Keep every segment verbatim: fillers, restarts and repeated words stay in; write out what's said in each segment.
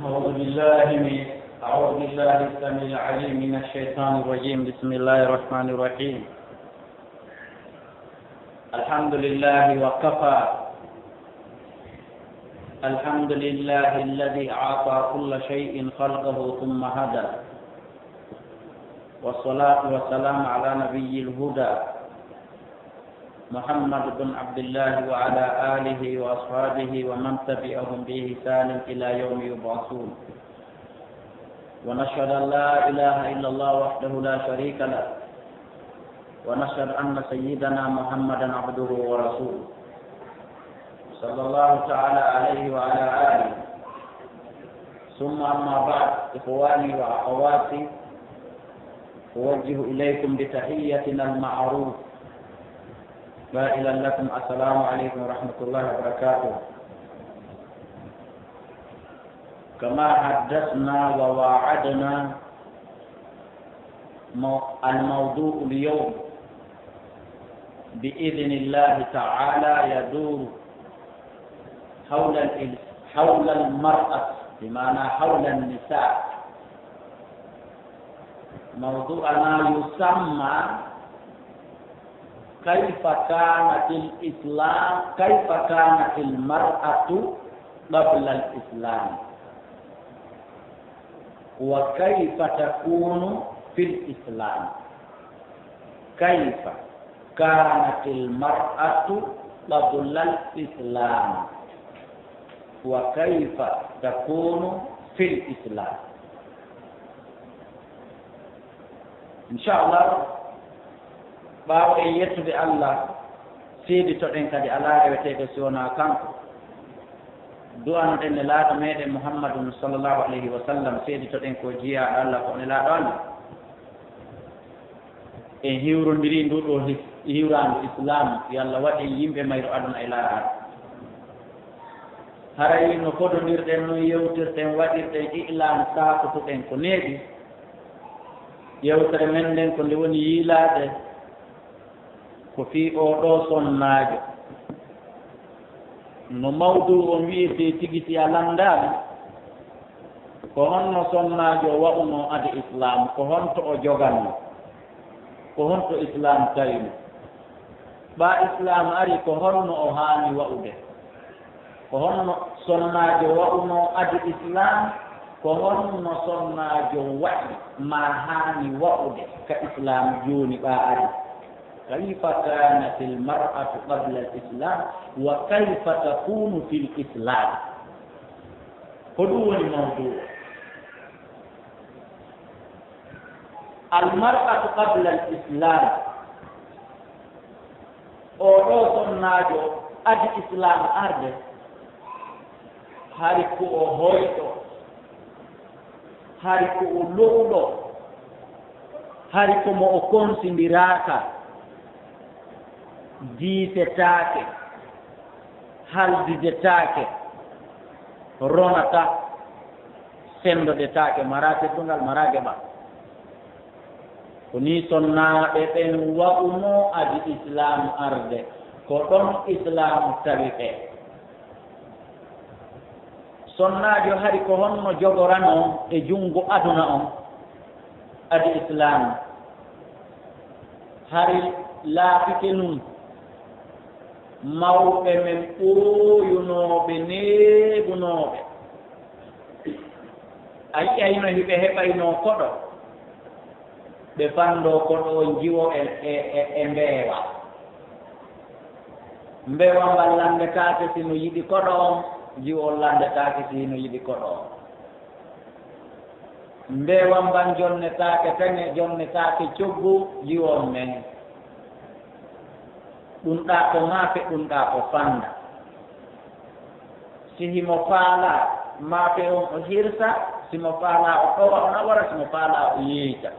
أعوذ بالله من، أعوذ بالله السميع العليم من الشيطان الرجيم. بسم الله الرحمن الرحيم. الحمد لله وكفى. الحمد لله الذي أعطى كل شيء خلقه ثم هدى. والصلاة والسلام على نبي الهدى محمد بن عبد الله وعلى آله وأصحابه ومن تبعهم بإحسان إلى يوم يبعثون. ونشهد أن لا إله إلا الله وحده لا شريك له، ونشهد أن سيدنا محمدا عبده ورسوله، صلى الله تعالى عليه وعلى آله. ثم أما بعد، إخواني وأخواتي، أوجه إليكم بتحيتنا المعروف، قائلا لكم: السلام عليكم ورحمة الله وبركاته. كما حدثنا ووعدنا، مو-، الموضوع اليوم بإذن الله تعالى يدور حول ال-، حول المرأة، بمعنى حول النساء. موضوعنا يسمى: كيف كانت الإسلام، كيف كانت المرأة قبل الإسلام، وكيف تكون في الإسلام؟ كيف كانت المرأة قبل الإسلام، وكيف تكون في الإسلام؟ Inchallah, ɓaawo en yettude Allah, seeditoɗen kadi alaa reweteeɗo si wonaa kanko. Du'anoɗen Nelaaɗo meɗen Muhammadun sallallahu alayhi wa sallam, seeditoɗen ko jiyaaɗo Allah, ko Nelaaɗo Allah. En hiwrondirii ndu ɗo his-, hiwraandu Islam, yo Allah waɗ en yimɓe mayru aduna e laakhira. Haray no fodondirɗen, no yewtirɗen, waɗirɗen i'laan, saakotuɗen ko neeɓi. Yewtere men nden ko nde woni yiilaade ko fii oo ɗoo sonnaajo. No mawduu on wi'etee tigi si a lanndaali? Ko honno sonnaajo wa'unoo adi Islaam? Ko honto o jogannoo? Ko honto Islaam tawinoo? Ɓaa Islaam ari, ko honno o haani wa'ude? Ko honno sonnaajo wa'unoo adi Islaam? Ko honno sonnaajo wa'i maa haani wa'ude ka Islaam jooni ɓaa ari? كيف كانت المرأة قبل الإسلام وكيف تكون في الإسلام؟ Ko ɗum woni mawduu. المرأة قبل الإسلام. Oo ɗoo sonnaajo adi Islaam arde, hari ko o hoyɗo, hari ko o lo'uɗo, hari ko mo o konsindiraaka, diisetaake, haldidetaake, ronata, senndodetaake, maraa teddungal, maraa geɓal. Ko nii sonnaaɓe ɓen wa'unoo adi Islaam arde, ko ɗon Islaam tawi ɓe. Sonnaajo hari ko honno jogoranoo e junngo aduna on adi Islaam? Hari laatike nun mawɓe men ɓooyunooɓe, neeɓunooɓe. A yi'ayno hiɓe heɓaynoo koɗo, ɓe fanndoo koɗo on jiwo e, e, e, e mbeewa. Mbeewa mban lanndetaake si no yiɗi koɗo on, jiwo on lanndetaake si no yiɗi koɗo on. Mbeewa mban jonnetaake teŋe, jonnetaake coggu, jiwo on men. Ɗun ɗaa ko maafe, ɗun ɗaa ko fannda. Si himo faalaa maafe on o hirsa, si mo faalaa o ɗowa o nawora, si mo faalaa o yeeyta.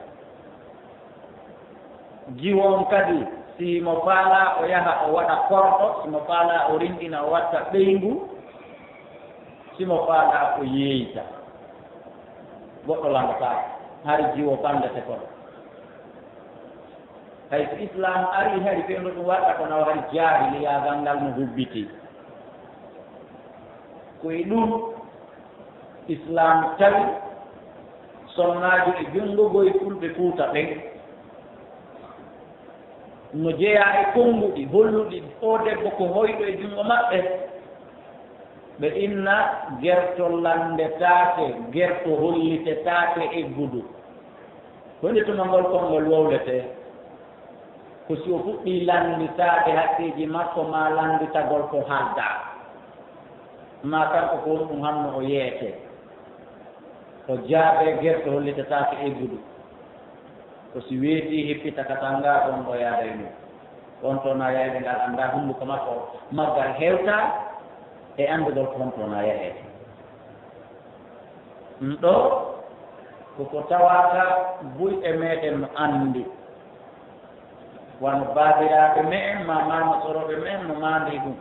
Jiwo on kadi, si mo faalaa o yaha o waɗa korɗo, si mo faalaa o rinɗina o watta ɓeyngu, si mo faalaa o yeeyta. Goɗɗo lanndataako, hari jiwo fanndete kono. Hay so Islaam arii, hari fewndo ɗum waɗta, kono hari jaahiliyaagal ngal no hubbitii. Ko e ɗum Islaam tawi sonnaajo e junngo goy fulɓe Fuuta ɓen. No jeyaa e konnguɗi holluɗi oo debbo ko hoyɗo e junngo maɓɓe. Ɓe inna gerto lanndetaake, gerto hollitetaake eggudu. Woni tuma ngol konngol wowletee, ko si o fuɗɗii lannditaade haqqeeji makko maa lannditagol ko haaldaa. Maa kanko ko honɗum hanno o yeetee. O jaabee gerto hollitetaake eggudu. Ko si weetii hippita katangaa ɗon ɗo yaada e mum. On to na yayde ngal anndaa hunnduko makko maggal hewtaa e anndugol ko honto na yahee. Ɗum ɗo ko ko tawata buy e meɗen no anndi. Wano baabiraaɓe me'en, ma maama sorooɓe me'en no maandi ɗum.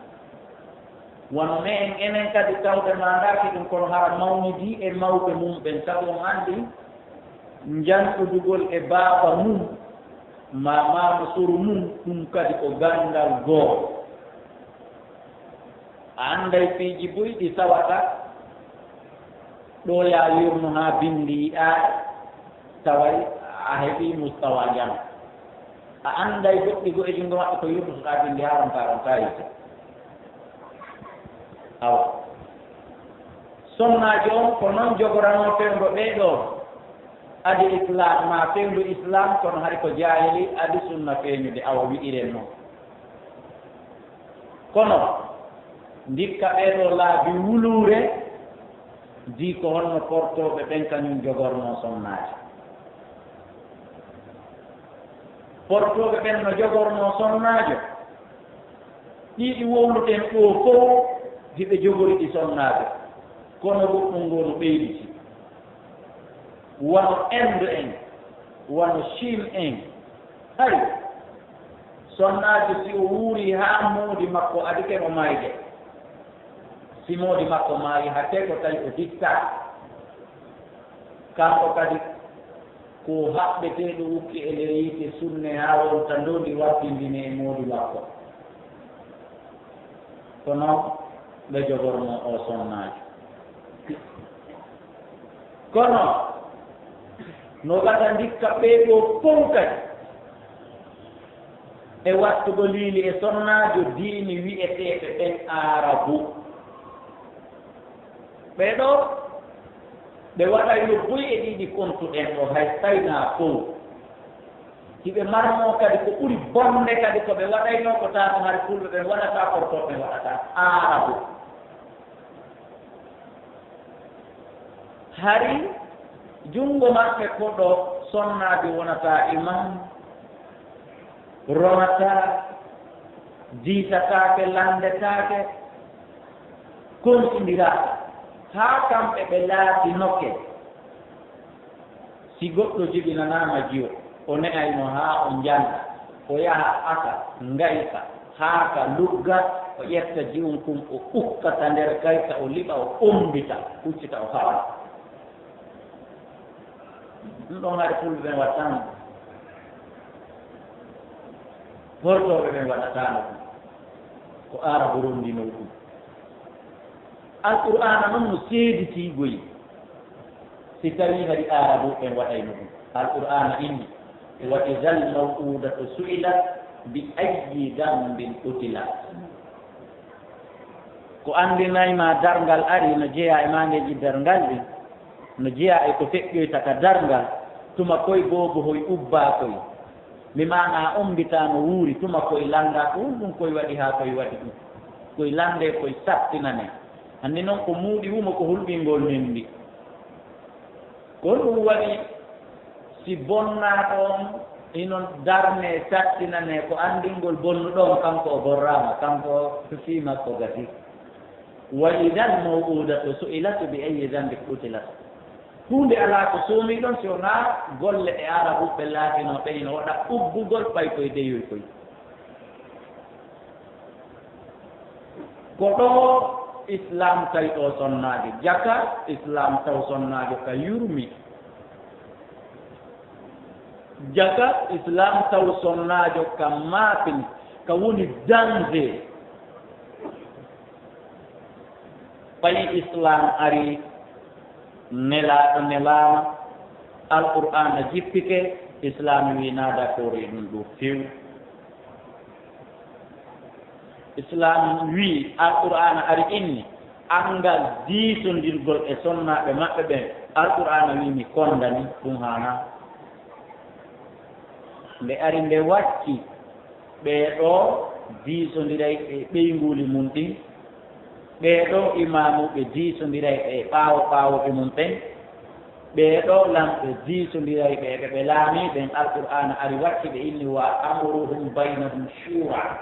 Wano me'en enen kadi tawde maandaaki ɗum, kono hara mawnidii e mawɓe mum ɓen. Sabu on anndi, njanɗudugol e baaba mum, ma maama soro mum, ɗum kadi ko ganndal goo. A annday piiji buy ɗi tawata, ɗo yaa yurno haa binndi yi'aa, taway a heɓii mustawa jam. A annday goɗɗi goo e junngo maɓɓe ko yurtotoɗaa binndi haa rontaa rontaa yiite. Awa. Sonnaajo on ko non jogoranoo fewndo ɓee ɗoo. Adi Islaam maa fewndo Islaam, kono hari ko jaahili, adi sunna feeñude, awa wi'iren non. Kono, ndikka ɓee ɗoo laabi wuluure, dii ko honno portooɓe ɓen kañum jogornoo sonnaajo. Portooɓe ɓen no jogornoo sonnaajo, ɗii ɗi wowluɗen ɗoo fow, hiɓe jogori ɗi sonnaajo, kono goɗɗum ngoo no ɓeyditi. Wano Inde en, wano Chine en, hay sonnaajo si o wuurii haa moodi makko adike mo maayde, si moodi makko maayi, hattee ko tawi o dikkaa. Kanko kadi ko haɓɓeteeɗo ukki e nder yiite sunne haa wonta ndondi wattindine e moodi makko. Ko non ɓe jogornoo oo sonnaajo. Kono no gasa ndikka ɓee ɗoo fow kadi e wattugol liili e sonnaajo diini wi'eteeɓe ɓen Aarabu. Ɓee ɗoo, ɓe waɗayno buy e ɗiɗi kontuɗen ɗoo, hay Sayna fow. Hiɓe marnoo kadi ko ɓuri bonde kadi ko ɓe waɗaynoo ko taa ko hari Fulɓe ɓen waɗata, Portooɓe ɓen waɗata, Aarabu. Hari junngo maɓɓe ko ɗo sonnaajo wonata imam, romataa, diisataake, lanndetaake, kontindiraaka, haa kamɓe ɓe laatinoke. Si goɗɗo jibinanaama jiyo, o ne'ayno haa o njannga, o yaha asa, ngaysa, haaka, lugga, o ƴetta ji'un kun, o ukka ka nder kaysa, o liɓa, o ommbita, huccita, o haɓa. Ɗum ɗon hari Fulɓe ɓen waɗataano ɗum. Hortooɓe ɓen waɗataano ɗum. Ko Aarabu ronndinoo ɗum. Alqur'aana non no seeditii goy. Si tawii hari Aarabu ɓen waɗayno ɗum. Alqur'aana inni, "Wa idal maw'udatu su'ilat bi ayyi dambin qutilat." Ko anndinay ma darngal ari no jeyaa e maandeeji darngal ɗin, no jeyaa e ko feƴƴoyta ka darngal, tuma koy boobo hoy ubbaa koy. Mi maanaa on mbitaa no wuuri, tuma koy lanndaa ko honɗum koy waɗi haa koy waɗi ɗum. Koy lanndee, koy sattinanee. Anndi non ko muuɗi wumo ko hulɓingol ndenndi. Ko ɗum waɗi si bonnaaɗo on hino darnee, sattinanee ko anndingol bonnuɗo on, kanko o borraama, kanko fii makko gasi. Wa idal maw'udatu su'ilat bi ayyi dambin qutilat. Huunde alaa ko suumii ɗon si wonaa golle ɗe Aarabuɓe laatinoo ɓe hino waɗa ubbugol ɓay koy deyoy koy. Ko ɗo Islaam tawi ɗo sonnaajo. Jaka Islaam taw sonnaajo ka yurmi. Jaka Islaam taw sonnaajo ka maapini, ka woni danger. Ɓay Islaam ari, Nelaaɗo nelaama, Alqur'aana jippike, Islaam wi na d'accord e ɗum ɗo few. Islaam wi Alqur'aana ari inni, anngal diisondirgol e sonnaaɓe maɓɓe ɓen, Alqur'aana wi mi kondani, ɗum haanaa. Nde ari nde wacci, ɓee ɗoo diisondiray e ɓeynguuli mum ɗin, ɓee ɗoo imaamuuɓe diisondiray e ɓaawo ɓaawooɓe mum ɓen, ɓee ɗoo lamɓe diisondiray ɓe, ɓe, ɓe laamii ɓen, Alqur'aana ari wacci ɓe inni, "Wa amruhum baynahum shura."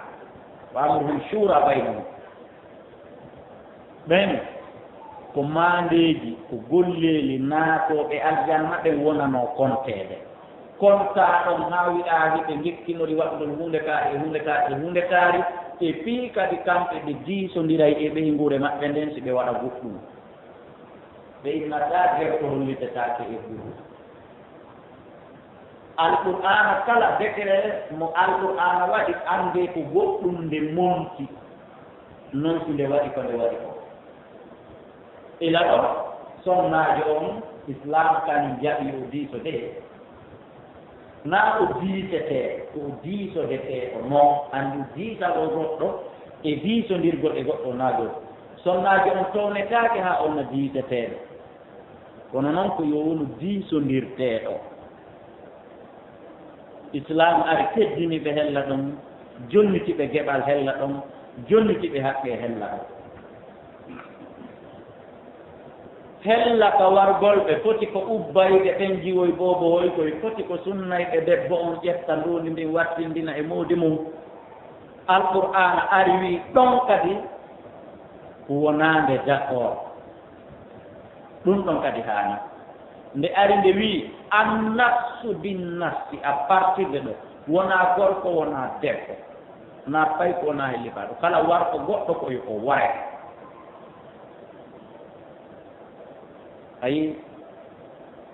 "Wa amruhum shura baynahum." Ɓen ko maandeeji, ko golleeli naatooɓe aljanna ɓen wonanoo konteede. Kontaa ɗon haa wi'aa hiɓe ngekkinori waɗugol huunde kaari e huunde kaari e huunde kaari, e fii kadi kamɓe ɓe diisondiray e ɓeynguure maɓɓe nden si ɓe waɗa goɗɗum. Ɓe innataa gerto hollitetaake e ɓuru. Alqur'aana kala décret mo Alqur'aana waɗi, anndee ko goɗɗum nde monti. Non si nde waɗi ko nde waɗi ko. Ila ɗo, sonnaajo on, Islaam kan jaɓi o diisodee. Naa o diisetee, ko o diisodeteeɗo non, anndi diisagol goɗɗo e diisondirgol e goɗɗo naa gootum. Sonnaajo on townetaake haa on na diiseteeɗo. Kono non ko yo wonu diisondirteeɗo. Islaam ari teddini ɓe hella ɗon, jonniti ɓe geɓal hella ɗon, jonniti ɓe haqqee hella ɗon. Hella ka wargol ɓe foti ko ubbayɓe ɓen jiwoy boobohoy, koy foti ko sunnayɓe debbo on ƴetta nduundi ndin wattindina e moodi mum. Alqur'aana ari wi ɗon kadi wonaande d'accord. Ɗum ɗon kadi haani. Nde ari nde wi, "An nafsu bin nafsi", à partir de ɗo, wonaa gorko, wonaa debbo, wonaa payko, wonaa hellifaaɗo. Kala warko goɗɗo ko yo o ware. Ayi,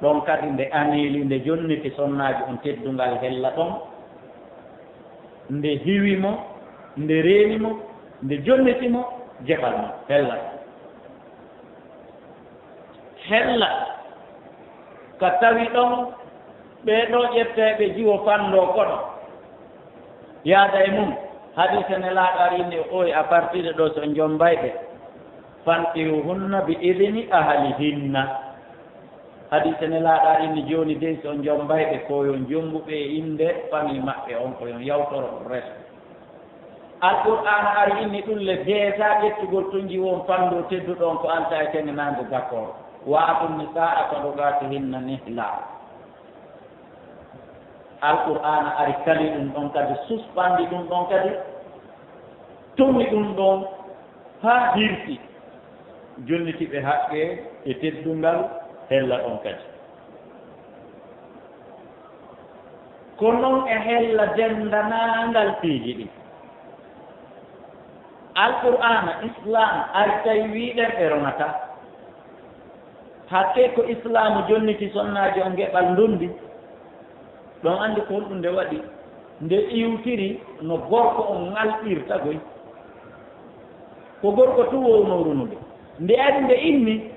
ɗon kadi nde aneeli, nde jonniti sonnaaji on teddungal hella ɗon, nde hiwi mo, nde reeni mo, nde jonniti mo, geɓal mo hella. Hella ka tawi ɗon ɓee ɗoo ƴetteeɓe jiwo fanndoo koɗo yaada e mum. Hadiise Nelaaɗo ari inni, o ɓooyi à partir de ɗo, so on jommbay ɓe, "Fankihuhunna bi idni ahlihinna." Hadiise Nelaaɗo ari inni, jooni dey, so on jommbay ɓe, ko yo on jommbu ɓe e innde famille maɓɓe on, ko yo on yawtoro ɗum reso. Alqur'aana ari inni ɗum le, déjà ƴettugol tun jiwo on fanndoo tedduɗo on ko alta e teŋŋanaande d'accord. "Wa atun nisaa saduqaatihinna nihla." Alqur'aana ari kali ɗum ɗon kadi, suspandi ɗum ɗon kadi, tumi ɗum ɗon haa hirsi, jonniti ɓe haqqe e teddungal hella ɗon kadi. Ko non e hella denndaangal piiji ɗin. Alqur'aana, Islaam, ari tawi wii ɗen ɓe ronataa. Hakkee ko Islaamu jonniti sonnaajo on geɓal ndondi. Ɗon anndi ko honɗum nde waɗi? Nde iwtiri no gorko on ŋalɗirta goy. Ko gorko tun wownoo ronude. Nde ari nde inni,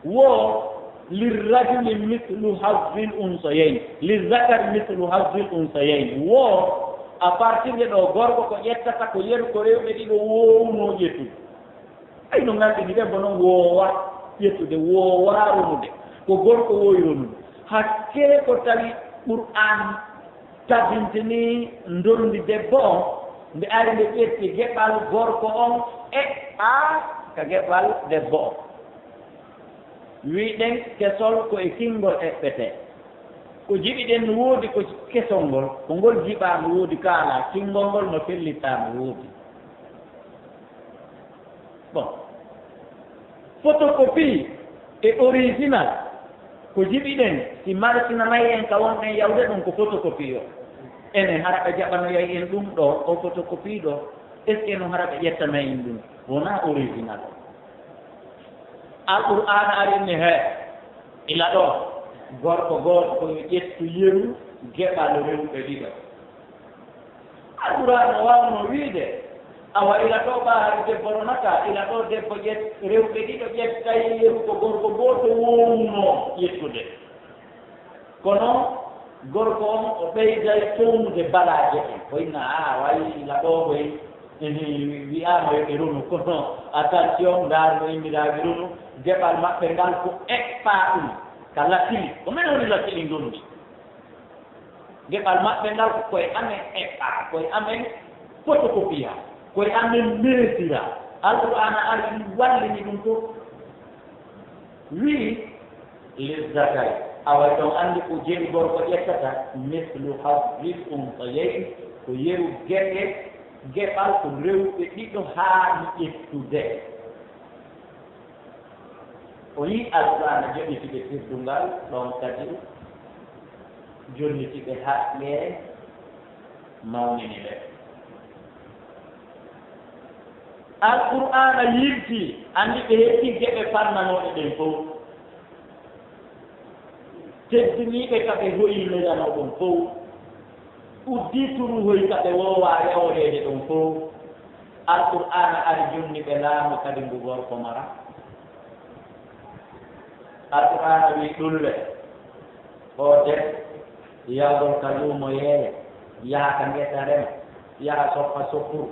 wo lirrajuli mislu hazzil unsayayn, lizzakari mislu hazzil unsayayn. Wo, à partir de ɗo, gorko ko ƴettata ko yeru ko rewɓe ɗiɗo wownoo ƴettude. Ay no nganndi ni debbo noon woowa ƴettude, woowa ronude. Ko gorko woowi ronude. Hakkee ko tawi Qur'aan tabintini ndondi debbo on, nde ari nde ƴetti geɓal gorko on e aa ka geɓal debbo on. Wiɗen kesol ko e kinngol eɓɓetee. Ko jiɓiɗen no woodi ko kesol ngol, ko ngol jiɓaa no woodi kaalaa, kinngol ngol no fellitaa no woodi. Bon. Photocopie e original, ko jiɓiɗen, si marsinanay en ka wonɗen yawde ɗum ko photocopie o. Enen hara ɓe jaɓanoyay en ɗum ɗo, o photocopie ɗo, est-ce que no hara ɓe ƴettanay en ɗum? Wonaa original. Alqur'aana ari ni he, ila ɗo, gorko gooto ko yo ƴettu yeru geɓal rewɓe ɗiɗo. Alqur'aana waawno wiide, Awa ila ɗo ɓaari debbo ronata, ila ɗo debbo ƴet-, rewɓe ɗiɗo ƴettay yeru ko gorko gooto woowuno ƴettude. Kono gorko on o ɓeyday townude balaaje ɗen. Ko inna, a, way ila ɗo koy, ehe, wi'aama yo ɓe ronu, kono attention, ndaar no inndiraaɓe ronu, geɓal maɓɓe ngal ko eɓɓaa ɗum ka latili. Ko men woni latili ngonndi. Geɓal maɓɓe ngal ko koye amen eɓɓaa, koye amen photocopia, koye amen meesira. Alqur'aana ari ɗum wallini ɗum to. Wii, lizzakari, awa ɗon anndi ko jeni gorko ƴettata, mislu hazzil unsayayni, ko yeru geɓe, geɓal ko rewɓe ɗiɗo haani ƴettude. O yii Alqur'aana jonniti ɓe teddungal, ɗon kadi jonniti ɓe haqqe, mawnini ɓe. Alqur'aana yilti, anndi ɓe heɓi geɓe farmanooɗe ɗen fof. Teddiniiɓe ka ɓe hoyi melanoo ɗum fof. Uddii turu hoy ka ɓe woowaa yaworeede ɗum fof. Alqur'aana ari jonni ɓe laamu kadi ngu gorko mara. Alqur'aana wii ɗulle, o debbo, yahgol ka luumo yeeya, yaha ka ngesa rema, yaha soppa soppuru,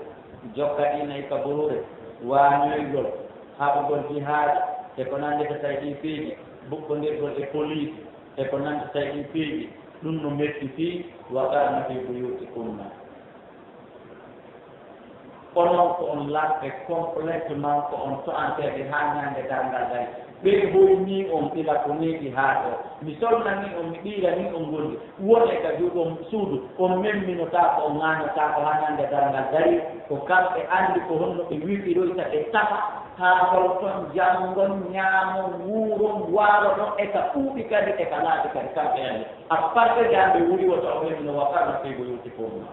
jokka ɗi nayi ka buruure, waañoygol, haɓugol jihaaji, e ko nanndita tawi ɗii piiji, bukkondirgol e poliisi, e ko nanndita tawi ɗii piiji, ɗum no metti fii, wa qarna fii buyuutikunna. Onon ko on larɓe complètement, ko on to'anteeɓe haa ñande darngal dari. Ɓe hoynii on ila ko neeɓi haa ɗo. Mi solnanii on, mi ɓiiranii on golle. Won e ka juuɗe on suudu, on memminotaako, on ŋaañotaako haa ñande darngal dari. Ko kamɓe anndi ko honno ɓe wirɗiroyta ɓe tafa, haa holton janngon, ñaamon, wuuron, waaloɗon, e ka ɓuuɓi kadi, e ka laaɓi kadi, kamɓe anndi. À partir de hannde wuli wota on memmino wa qarna fii buyuutikunna.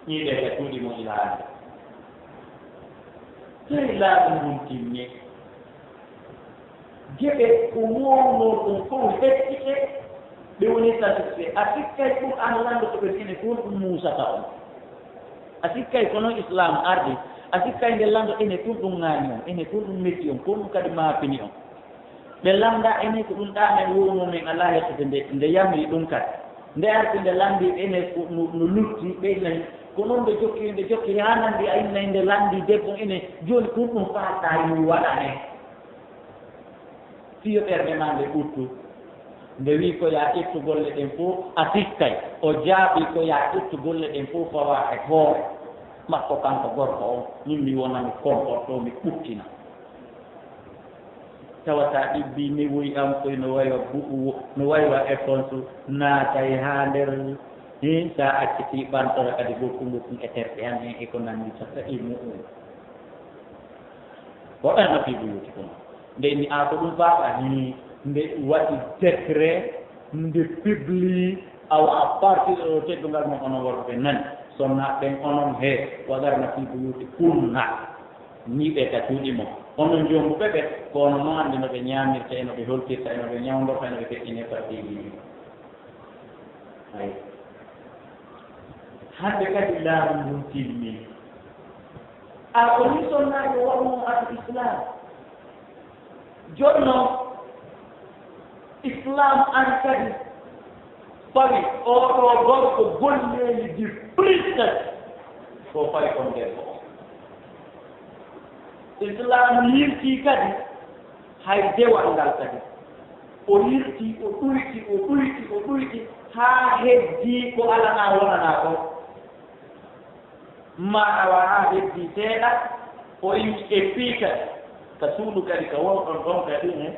Ñiiɓe ka cuuɗi mon ila hannde. Tawi laamu ngun timmi. Geɓe ko woowunoo ɗum fof hettike, ɓe woni satisfait. A sikkay Qur'aana lanndotoo ɓe ene ko honɗum muusata on. A sikkay ko non Islaam ardi. A sikkay nde lanndo ene ko honɗum ŋaani on, ene ko honɗum metti on, ko honɗum kadi maapini on. Ɓe lannda ene ko ɗum ɗaa men wowno men alaa hettude nde, nde yamri ɗum kadi. Nde arti nde lanndi ene ko no, no lutti, ɓe inna ko noon nde jokkiri, nde jokkiri haa nanndi a inna nde lanndi debbo ene jooni ko ɗum faata mi waɗane. Fiyo ɓernde maa nde ɓuttu. Nde wii ko yaa ƴettu golle ɗen fof, a sikkay. O jaabii ko yaa ƴettu golle ɗen fof fawa e hoore makko kanko gorko on. Min mi wona mi comporto, mi ɓuttina. Tawata ɗibbi newoyi am koy no waywa bu'u, no waywa e fonsu, naatay haa nder. Hin sa acciti ɓantora kadi gokku ngokku e terɗe han hen e ko nanndi so tawi mu'un. Waɗanno fi buyuti kuma. Nde ni a ko ɗum faɓa ni nde waɗi décret nde publie awa à partir de teddungal mon onon worɓe nani. Sonna ɓen onon he waɗarna fi buyuti kunna. Ni ɓe ka cuuɗi mon. Onon jombuɓe ɓe, ko ono noon anndi no ɓe ñaamirta, e no ɓe holtirta, e no ɓe ñawndorta, e no ɓe feƴƴinirta piiji ɗi. Ay. Hannde kadi laamu ngun timmi. A ko ni sonnaajo waɗnoo atu Islam. Jooni noon, Islam an kadi fawi oo ɗoo gorko golleeli di plus kadi ko fawi kon debbo o. Islam yiltii kadi hay dewal ngal kadi. O yiltii, o ɗuyti, o ɗuyti, o ɗuyti, haa heddii ko alanaa wonanaa ko. Ma awa haa heddii seeɗa, o iwi e fii kadi, ka suudu kadi, ka wonɗon ɗon kadi, eh,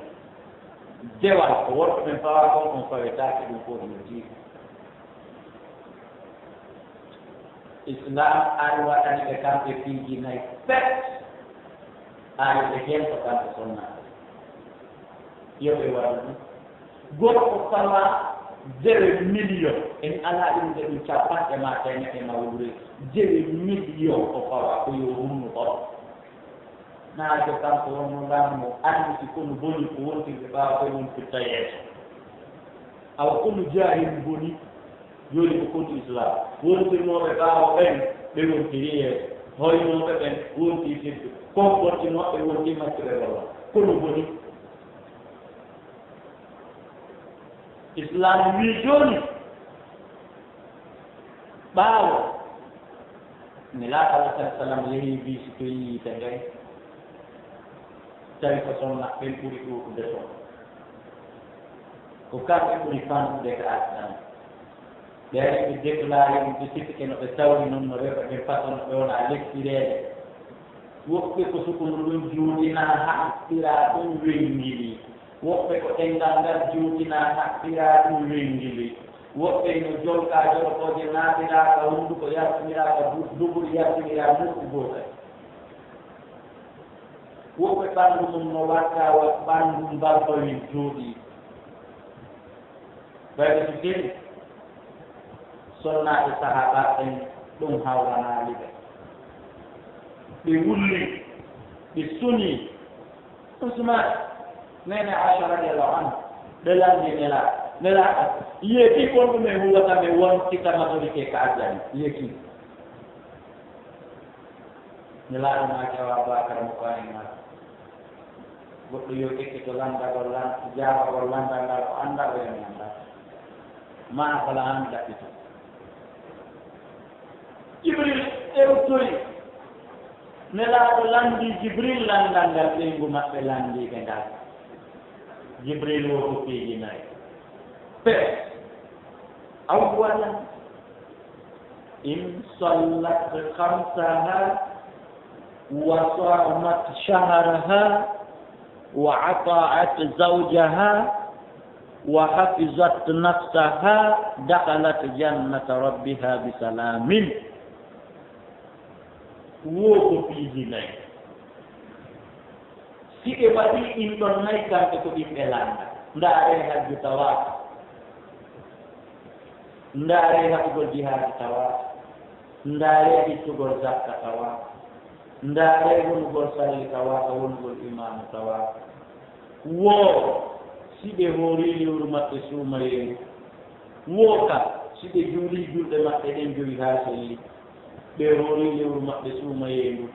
dewal, ko worɓe ɓen fawaa kon, on fawetaake ɗum fof no jiiɗi. Islam ari waɗani ɓe kamɓe piiji nayi pet, ari ɓe heen ko kamɓe sonnaaɓe. Yo ɓe waɗu ɗum. Gorko fawa zéro million, en alaa ɗum de ɗum capanɗe ma teemeɗɗe ma wuure, zéro million ko fawa ko yo hunnu on. Naajo kanko wonno lammo anndi si konu boni ko wontirde ɓaawa koye wontirta yeeso. Awa konu jaahil boni, jooni ko konu Islam. Wontirnooɓe ɓaawo ɓen, ɓe wontiri yeeso. Hoynooɓe ɓen wonti siddu. Komportinooɓe wonti maccuɓe golla. Kono boni. Islam wii jooni, ɓaawo Nelaaɗo Allah sallallahu alaihi wasallam yehi visitoyi yiite ngen, tawi ko sonna ɓen ɓuri ɗuuɗude ton. Ko kamɓe ɓuri fanɗude ka aduna. Ɓe ari ɓe déclaré ɗum, ɓe sikkike no ɓe tawri non, no rewɓe ɓen façon no ɓe wona leptireede. Woɓɓe ko sukunu ɗum juuɗina haɓɓira ɗum wengili. Woɓɓe ko ɗenngal ngal juuɗina haɓɓira ɗum wengili. Woɓɓe no jolka jolkooje naatira ka hunnduko, yartinira ka du-, duburi, yartinira nokku gootal. Woɓɓe ɓanndu mum no watta wa ɓanndu mbalfawel jooɗii. Ɓayde so teri, sonnaaɓe sahaaba ɓen ɗum hawranaali ɓe. Ɓe wulli, ɓe suni. Usman, neene Aisha radiyallahu anha, ɓe lanndi Nela-, Nelaaɗo, yeeki kon ɗume huwata mi wontita majorité ka aljana, yeeki. Nelaaɗo maaki, awa Abubakar mo ko en maa. Goɗɗo yo ekkito lanndagol lan-, jaabagol lanndal ngal, o annda, o yami annda. Ma bala an daɓɓito. Jibril ewtori. Nelaaɗo lanndi Jibril lanndal ngal, ɓeyngu maɓɓe lanndiiɓe ngal. Jibril wo ko piiji nayi. Pe. Awwalan. إن صلت خمسها وصامت شهرها وأطاعت زوجها وحفظت نفسها دخلت جنة ربها بسلام. Wo ko piiji nayi. Si ɓe waɗii ɗin ɗon nayi, kamɓe ko ɓiɓɓe lannda. Ndaaree hajju tawaaka. Ndaaree haɓugol jihaadi tawaaka. Ndaaree ittugol zakka tawaaka. Ndaaree wonugol salli tawaaka, wonugol imaamu tawaaka. Woo, si ɓe hoorii lewru maɓɓe suumayeendu. Woo ka, si ɓe juulii julɗe maɓɓe ɗen jowi haa selli. Ɓe hoorii lewru maɓɓe suumayeendu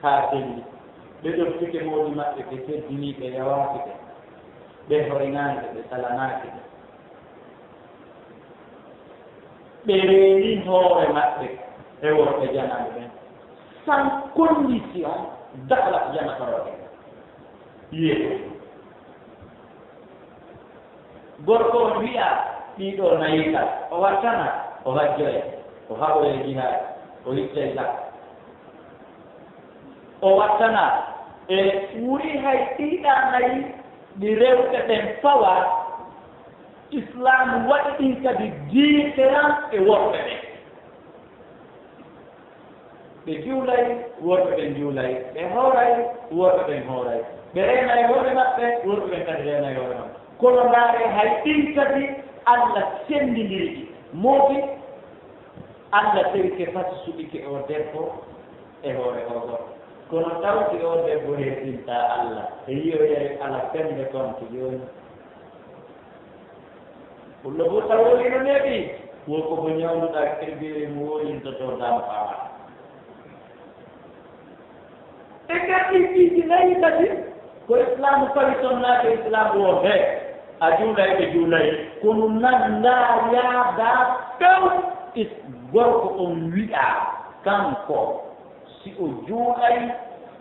haa selli. Ɓe ɗoftike moodi maɓɓe, ɓe teddinii, ɓe yawaaki ɓe. Ɓe horinaaki ɓe, ɓe salanaaki ɓe. Ɓe reeni hoore maɓɓe e worɓe jananɓe ɓen. Sans condition, dakhalat jannata rabbiha. Yeeso. Gorko on wi'a, ɗiɗo nayi ka, o wattana, o hajjoye, o haɓoye jihaad, o ittay zakka. O wattana, e ɓuri hay ɗiɗa nayi ɗi rewɓe ɓen fawa, Islam waɗi ɗin kadi différent e worɓe ɓen. Ɓe juulay, worɓe ɓen juulay. Ɓe hooray, worɓe ɓen hooray. Ɓe reenay hoore maɓɓe, worɓe ɓen kadi reenay hoore maɓɓe. Kono ndaaree, hay ɗin kadi Allah senndindiri ɗi. Moodi, Allah terike fati suɓike o debbo e hoore o gorko. Kono tawti o debbo hersintaa Allah, e yi'oyay ala fende kon ko jooni. Pullo Fuuta woni no neeɓi, wo ko mo ñawnuɗaa kirbiiri mo wolintoto dam fama. E nder ɗii piiji nayi kadi, ko Islaamu fawi ton naade Islaamu o he, a juulay ɓe juulay, kono nan ndaa yaadaa few is gorko on wi'aa kanko. Si o juulay,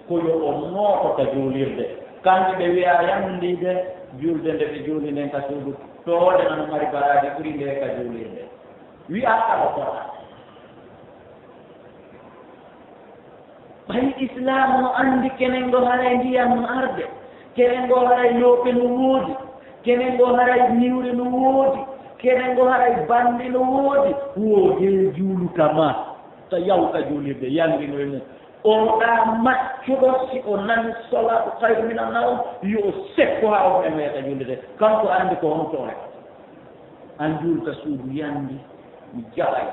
ko yo o nooto ka juulirde. Kamɓe ɓe wi'a yanndiide juulde nde ɓe juuli nden ka suudu, to hoore nano mari baraaji ɓuri nde ka juulirde. Wi'a ka o fota. Ɓay Islaam no anndi kenen ngo haray ndiyam no arde, kenen ngo haray loope no woodi, kenen ngo haray niwre no woodi, kenen ngo haray bannde no woodi, wo hee juulu ka ma. Ta yaw ka juulirde, yanngi no e mum. On ɗaa maccuɗo, si o nani salaatu khayru minan nawm, yo o sekko haa o memoya ka juulirde. Kanko anndi ko honto o rewata. An juul ka suudu yanngi, mi jaɓay.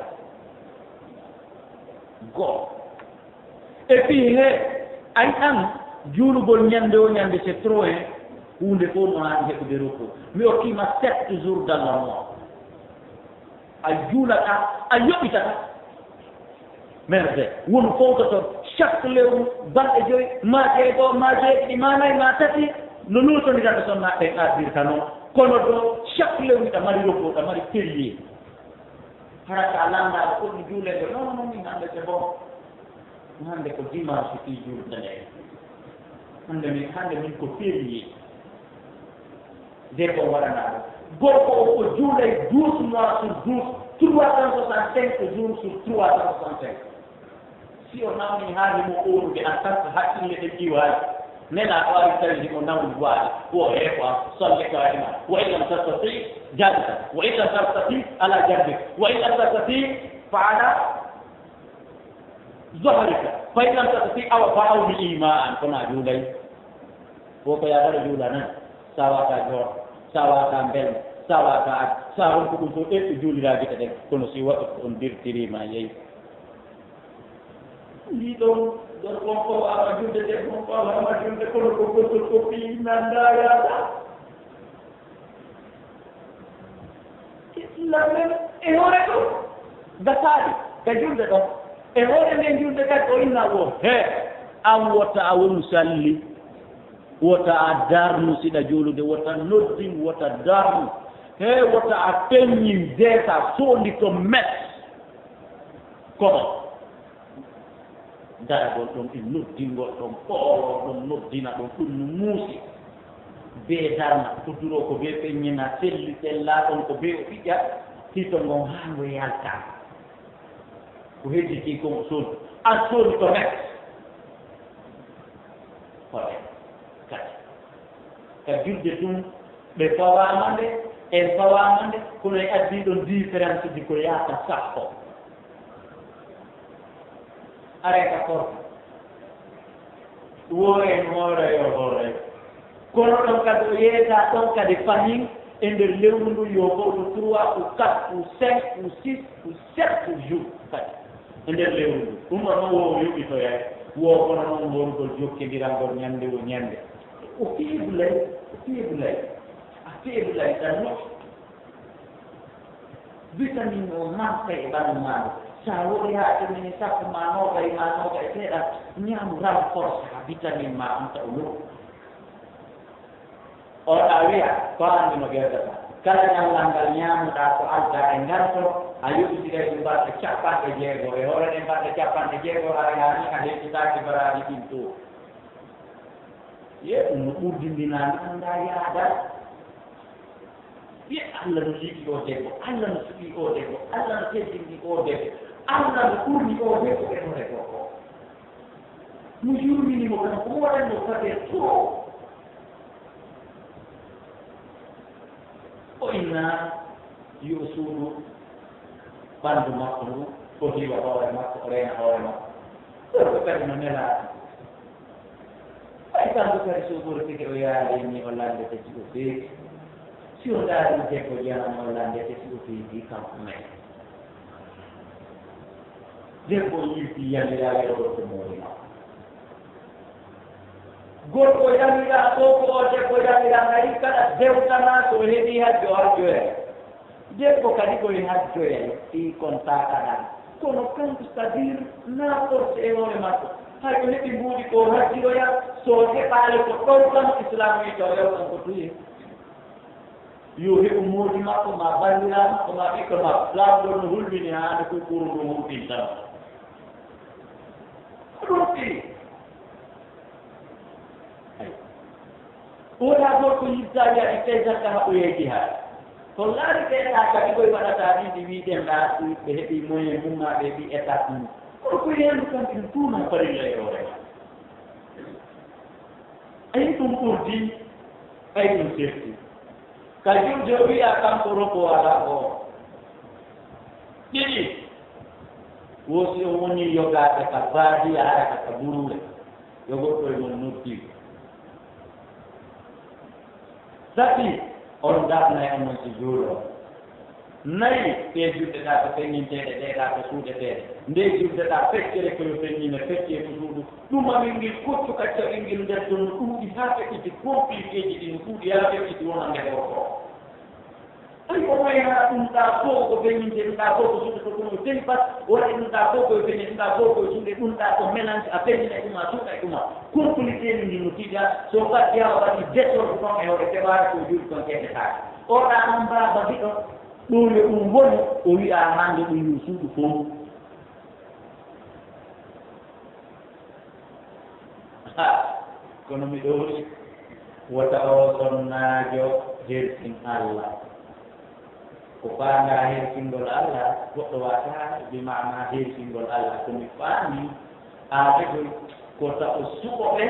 Go. Et puis, he, ay an, juulugol ñannde o ñannde, c'est trop, hein. Huunde fof no haani heɓude repos. Mi okkii ma sept jours dans le mois. A juulata, a yoɓitata. Merde, wonu fowtoto chaque lewru balɗe joy, ma jeego, ma jeeɗiɗi, ma nay, ma tati, no luutondirata sonnaaɓe ɓen ardirta non. Kono ɗo, chaque lewru hiɗa mari repos, hiɗa mari férié. Hara ka lannda ko ɗum juulego, non, non, min hannde c'est bon. Hannde ko dimanche fii juulde nde. Hannde min, hannde min ko férié. Debbo waɗanaaɗo. Gorko o, o juulay douze mois sur douze, trois cent soixante-cinq jours sur trois cent soixante-cinq. Si o nawni haa himo oorude en tant que hakkille ɗen iwaali, nena o ari tawi himo nawni waali, wo he ko am, salli qaa'ima, wa in lam tastati' jaalisan, wa in lam tastati' ala janbik, wa in lam tastati' fa ala zahrika, fa in lam tastati' aw fa awmi ima'an, kono a juulay. Wo ko yaadata juula nan, sawa ka joor, sawa ka mbel, sawa ka ad, sa ronko ɗum fof ɗeɗɗo juulira gite ɗen, kono si waɗi ko on dirtiriima yeey. Ndi ɗon, ɗon on ko ama julde, ɗe on ko ama julde, kono ko gotol ko fii nannda yaada. Islam men e hoore ɗo, gasaade ka julde ɗon. E hoore nden julde kadi o inna wo, he, an wota a wonu salli, wota a darnu siɗa juulude, wota noddin, wota darnu. He, wota a peññin deesa, soondi to mes. Kono daragol ɗon e noddingol ɗon, ɓooloo ɗon, noddina ɗon, ɗum no muusi. Bee darna, ko duroo ko bee peññina, selli, sellaa ɗon ko bee o ɓiƴƴa, hito ngon haa ngo yalta. Ko hedditii kon o soondi. An soondi to mes. Hoɗe. Kadi. Ka julde tun, ɓe fawaama nde, en fawaama nde, kono en addii ɗon différence ji ko yaata sappo. Are ka korka. Wo en hoore yo hoore. Kono ɗon kadi o yeeyata ɗon kadi fahin e nder lewru ndu yo fowto trois ou quatre ou cinq ou six ou sept jours kadi. E nder lewru ndu. Ɗum ɗon noon wo o yoɓitoyay. Wo kono noon worugol jokkindirangol ñande wo ñande. O feebulay, o feebulay. A feebulay tan moƴƴi. Vitamin o manka e ɓanndu maa ndu. So a wori haa ɗumini sappo ma noogay ma noogay e seeɗa, ñaamu renforce ha vitamin ma on taw low. On a wiya, ko anndi no ɓeydata. Kala ñallal ngal ñaamuɗaa ko aldaa e nganto, a yoɓitiray ɗum balɗe capanɗe jeego. E hoore ɗen balɗe capanɗe jeego, a yaani a heɓitaaki baraaji ɗin to. Ye ɗum no ɓurdindinaa mi anndaa yaada. Ye Allah no yiɗi o debbo, Allah no suɓi o debbo, Allah no teddini o debbo, Allah no ɓurni o debbo e hoore gorko. Mo yurmini mo kanko, mo waɗani mo kabe to. O inna yo o suudu ɓanndu makko ndu, o hiwa hoore makko, o reena hoore makko. Gorko kadi no nelaaɗo. Ɓay kanko kadi so ɓurtike o yaali ni o lanndete si o feeti. Si o ndaari debbo janano o lanndete si o feeti kanko men. Debbo yilti yamiraa yo gorko moori makko. Gorko yamiraa ko ko o debbo yamiraa hari kala dewtana so o heɓi hajjo hajjoyere. Debbo kadi ko e hajjoyay fii kon taakaɗaa. Kono kanko c'est-à-dire na force e hoore makko. Hay o heɓi mbuuɗi ko hajjiroya, so o heɓaali ko ɗon kam Islaam wi taw yaw kanko tuye. Yo heɓu moodi makko ma banndiraa makko ma ɓiɗɗo makko. Laawol no hulmini haa nde kukkuru ndu hulɓinta. Ko ɗum fii. Ay. Wonaa gorko yiltaali aɗi tey zakka haɓoyeeji haa. Ko laari ɓe ɗaa kadi koye waɗataa ɗin ɗi wiiɗen ɗaa ɓe heɓi moyen mum maa ɓe heɓi étape mum. Kono ko heen kam ɗum tuuna farilla e hoore maa. Ay ɗum ɓurdi, ay ɗum sefti. Ka julde o wiya kanko robo alaa o. Ɗiɗi, wo si o woni yogaade ka baadiya hara ka ka buruure, yo goɗɗo e mon noddi. Tati, on darna e on si juulo. Nayi, ɗee julde ɗaa ko feññinteeɗe, ɗee ɗaa ko suuɗeteeɗe. Nde julde ɗaa feccere ko yo feññine, feccee ko suuɗu. Ɗum amin ngil koccu kacca ɓinngel nder ton no ɗuuɗi haa feƴƴiti, compliqué ji ɗi no ɗuuɗi haa feƴƴiti wonande gorko. Ay, o wayna ɗum ɗaa fof ko feññinde, ɗum ɗaa fof ko suuɗe, ko ɗum o seli pas, o waɗi ɗum ɗaa fof ko feññinde, ɗum ɗaa fof ko suuɗe, ɗum ɗaa ko mélange, a feññina e ɗum, a suuɗa e ɗum, a compliqué ni ndi no tiiɗa, so ɓaddi haa o waɗi désordre ɗon e hoore teɓaare ko juuɗi kon keɓetaake. O ɗaa noon baaba giɗo, ɗum yo ɗum woni, o wi'a hannde ɗum yo suuɗu fof. Ha, kono miɗo huli wota o sonnaajo hersin Allah. Ko faandaa hersingol Allah, goɗɗo waata bi maana hersingol Allah. Ko mi faami, aade ko, ko ta o suɓo ɓe,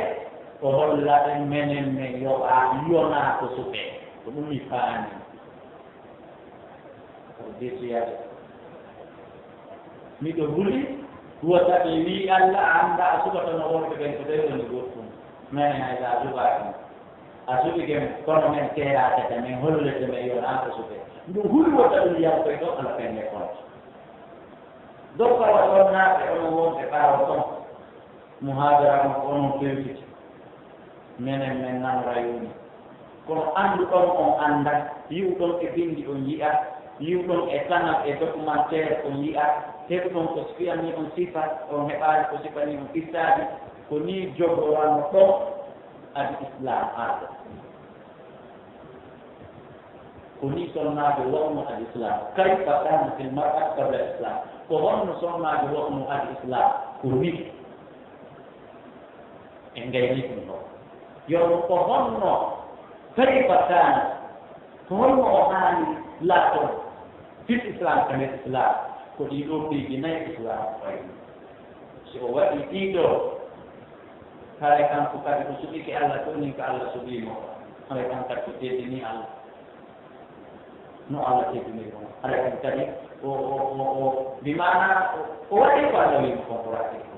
o holla ɓe menen men yoɓa, yonaa ko suɓe. Ko ɗum mi faami. Ko desiyade. Miɗo huli, wota ɓe wii Allah, a anndaa a suɓata no worɓe ɓen, ko ɓen woni goɗɗum. Men hay so a suɓaaki mo. A suɓike mo, kono men teeraakete, men hollete, men yo an ko suɓe. Miɗo huli wota ɗum yaltoy ɗo, ala pelle konto. Dokka wa ɗon naatɓe onon wonɓe ɓaawo ton. Muhaadara on ko onon fewtiti. Menen men nanora yoni. Kono annduɗon on annda, yi'uɗon e binndi on yi'a, yi'uɗon e kanal e documentaire on yi'a, heɓuɗon ko sifani on sifa, on heɓaali ko sifani on kissaaji, ko nii jogorano ɗon adi Islam arde. Ko nii sonnaajo wa'uno al Islam. Kayfa kanat al mar'atu qabla al Islam? Ko honno sonnaajo wa'uno al Islam? Ko nii. En ngayni ɗum ɗo. Yo ko honno, kayfa kanat? Ko honno o haani laatoon? Fil Islam, kanal Islam. Ko ɗii ɗoo piiji nayi Islam fayi. Si o waɗii ɗii ɗoo, haray kanko kadi o suɓike Allah, ko nii ko Allah suɓii mo. Haray kanko kadi o teddinii Allah. No Allah teddiniri mo. Haray kanko kadi o, o, o, o, bi maana o, o waɗii ko Allah wii mo kon, o waɗii ko.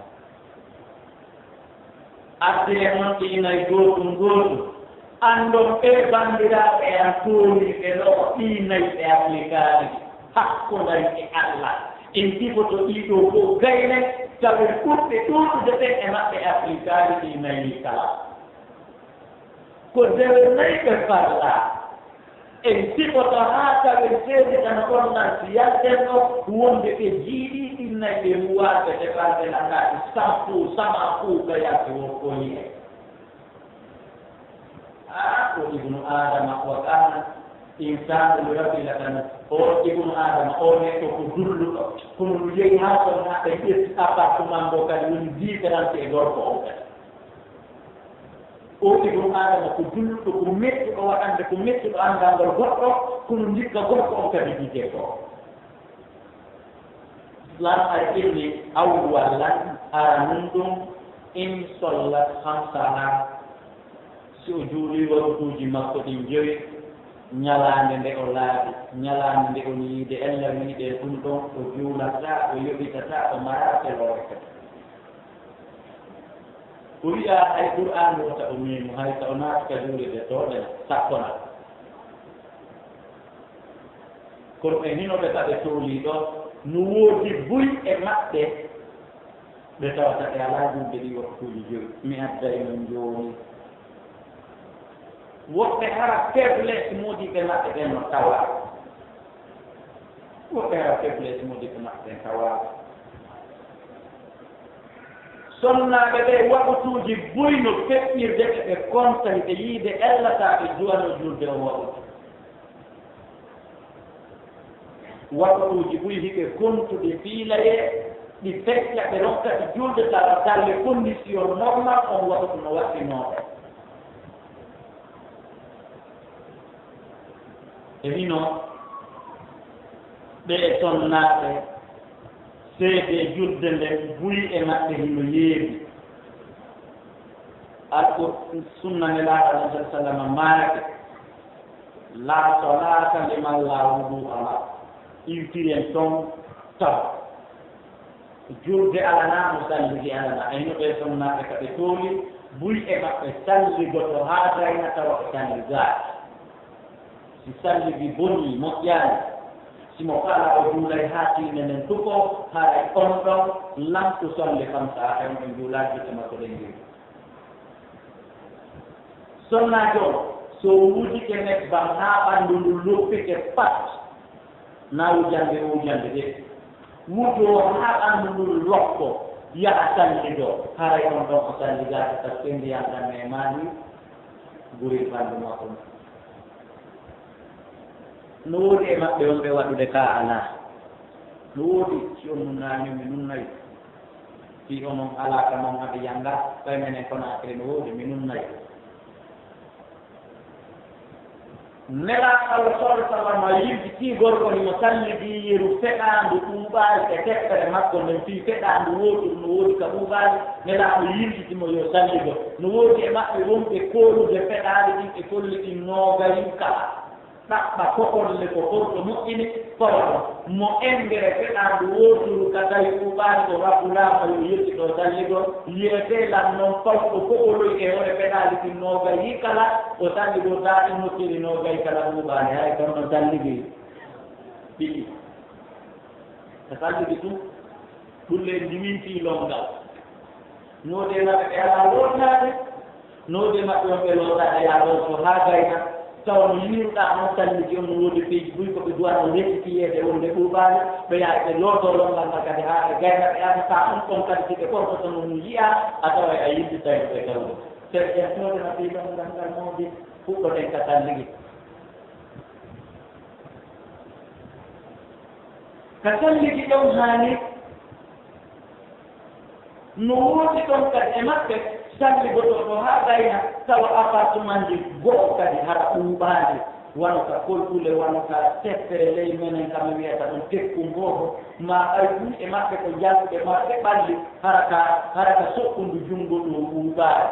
Artiree on ɗi nayi gootum gootum. Anndon ɓee banndiraaɓe an tooriiɓe lo'o ɗii nayi ɓe Afirikaaji hakkundayi e Allah. En sifoto ɗii ɗoo fof gayne, tawi ɓurɓe ɗuuɗude ɓen e maɓɓe Afirikaaji ɗii nayi kala. Ko dewe nayi ɓe farlaa. En sifoto haa tawen seedi tan ɗon nan si yalten ɗo wonde ɓe jiiɗii ɗin nayi ɓe ruwaade ɓe farde nanngaaki sampu sama kuuka yalti wokkoyi en. Aa, ko ibnu Aadama wa kaana insaanu li rabbihi lakanuud. O ibnu Aadama, o neɗɗo ko dulluɗo. Kono no yehi haa ton haa ɓe ƴetti appartement ngo kadi woni différence e gorko on kadi. O ibnu Aadama ko dulluɗo, ko mettuɗo waɗande, ko mettuɗo anndal ngal goɗɗo, kono ndikka gorko on kadi jije ko. Islam ay inni awwalan aranun ɗum in sollat hamsaha, si o juuli waktuuji makko ɗin jowi, ñalaande nde o laaɓi, ñalaande nde o yiide ella wiide ɗum ɗon, o juulata, o yoɓitata, o mara feloore kadi. O wi'a hay Qur'aanu wota o miimo, hay so o naati ka juulirde tooɗe sakkona. Kono ɓe hino ɓe ka ɓe toolii ɗo, no woodi buy e maɓɓe, ɓe tawata ɓe alaa juulde ɗi waktuuji jowi. Mi adday non jooni. Woɓɓe hara faiblesse moodiɓɓe maɓɓe ɓen no tawa. Woɓɓe hara faiblesse moodiɓɓe maɓɓe ɓen tawa. Sonnaaɓe ɓe waktuuji buy no feƴƴirde ɓe, ɓe konta hiɓe yiide ellata ɓe duwano julde o waktu. Waktuuji buy hiɓe kontude fiilayee, ɗi feƴƴa ɓe rokka ɗi julde tawa dans les conditions normal on waktu no waɗɗinooɓe. E hino ɓe e sonnaaɓe seedee julde nden buy e maɓɓe hino yeebi. Alqur-, sunna Nelaaɗo Alayhi Salatu Wasallam maaki, "La salata liman la wudu'a lah." Iwtiren ton taw. Julde alanaa mo salligi alanaa. Ayno ɓe sonnaaɓe ka ɓe tooli, buy e maɓɓe salligoto haa gayna tawa ɓe salligaaki. Si salligi bonii, moƴƴaani, si mo faala o juulay haa tiinde nden tuko, haray on ɗon lamtu salli kamsa, on ɗon juulaaki juuɗe makko ɗen juuli. Sonnaajo on, So wujike nebbam haa ɓanndu ndu loppike pat, na wujande o wujande de. Wujoo haa ɓanndu ndu loppo, yaha sallido. Haray on ɗon o sallidaaka, par ce que ndiyam ɗam memaani guri ɓanndu makko. No woodi e maɓɓe wonɓe waɗude ka alaa. No woodi, si on nunnaani, mi nunnay. Si onon alaa ka non, aɓe yannga, ɓay menen Konaakiri no woodi, mi nunnay. Nelaaɗo Allah, sallallahu alaihi wasallam, yiltitii gorko himo sallidii yeru feɗaandu ɓuuɓaali e teppere makko nden, fii feɗaandu wooturu no woodi ka ɓuuɓaali. Nelaaɗo yiltiti mo yo sallido. No woodi e maɓɓe wonɓe koolude feɗaali ɗin e kolli ɗin noogay kala. Ɗaɓɓa kokolle ko gorko moƴƴini, fawa ɗon. Mo engrais feɗaandu wooturu ka tawi ɓuuɓaali, o rabbulaama yo yetti ɗo sallido. Yiyetee lan non fawɗo kokoloy e hoore feɗaali ɗin noogay kala, o sallido taa ɗin hokkiri noogay kala ɓuuɓaali, hay kono ɗon sallidi. Ɗiɗi. Ka sallidi tun, ɗun le ndiwintii longal. Noodee maɓɓe ɓe alaa lootaade, noodee maɓɓe on ɓe lootaade yaa looto haa gayna, tawa no yiiruɗaa on sallidi on no woodi piiji buy ko ɓe duwano rettitiyeede wonde ɓuuɓaali, ɓe yaha ɓe lootoo longal ngal kadi haa ɓe gayna, ɓe arta on ɗon kadi si ɓe ɓortoto no ɗun yi'aa, a tawa a yiltitay no ɓe tawde. Serƴantooɗe na fii longal ngal moodi, fuɗɗoɗen ka salligi. Ka salligi ɗon haani, no woodi ɗon kadi e maɓɓe salligotooɗo haa gayna, tawa appartementji go'o kadi hara ɓuuɓaali, wano ka Kolkule, wano ka teppere ley menen ka mi wi'ata ɗum Tekku Mboobo, maa ɓay buy e maɓɓe ko jaltuɓe, maa ɓe ɓalli, hara ka, hara ka soɓɓundu junngo ɗum ɓuuɓaali.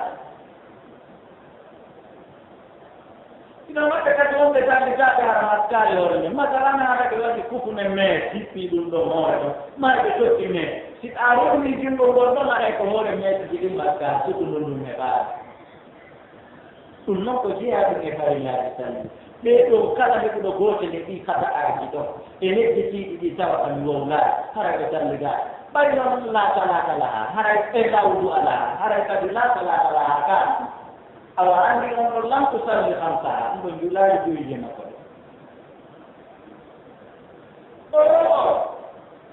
Hino maɓɓe kadi wonɓe sallitaaɓe hara maskaali hoore nden. Masalan, hara ɓe waɗi kufune mees, hippii ɗum ɗo hoore ɗon. Mara ɓe totti mees. Si a wonni junngo ngol ɗon, aray ko hoore meesiji ɗin maskaa, sukundu ndun heɓaali. Ɗum non ko jeyaa ɗum e farillaaji salli. Ɓee ɗoo kala heɓuɗo gootel e ɗii kata'aaji ɗon, e nedditiiɗi ɗi tawa ka mi wowlaali, haray ɓe sallidaali. Ɓay non laa salaata lahaa, haray e lawdu alaa, haray kadi laa salaata lahaa kaa. Awa anndi on ɗon lan tusalli khamsaha, on ɗon juulaali joyije makko ɗen. Oo,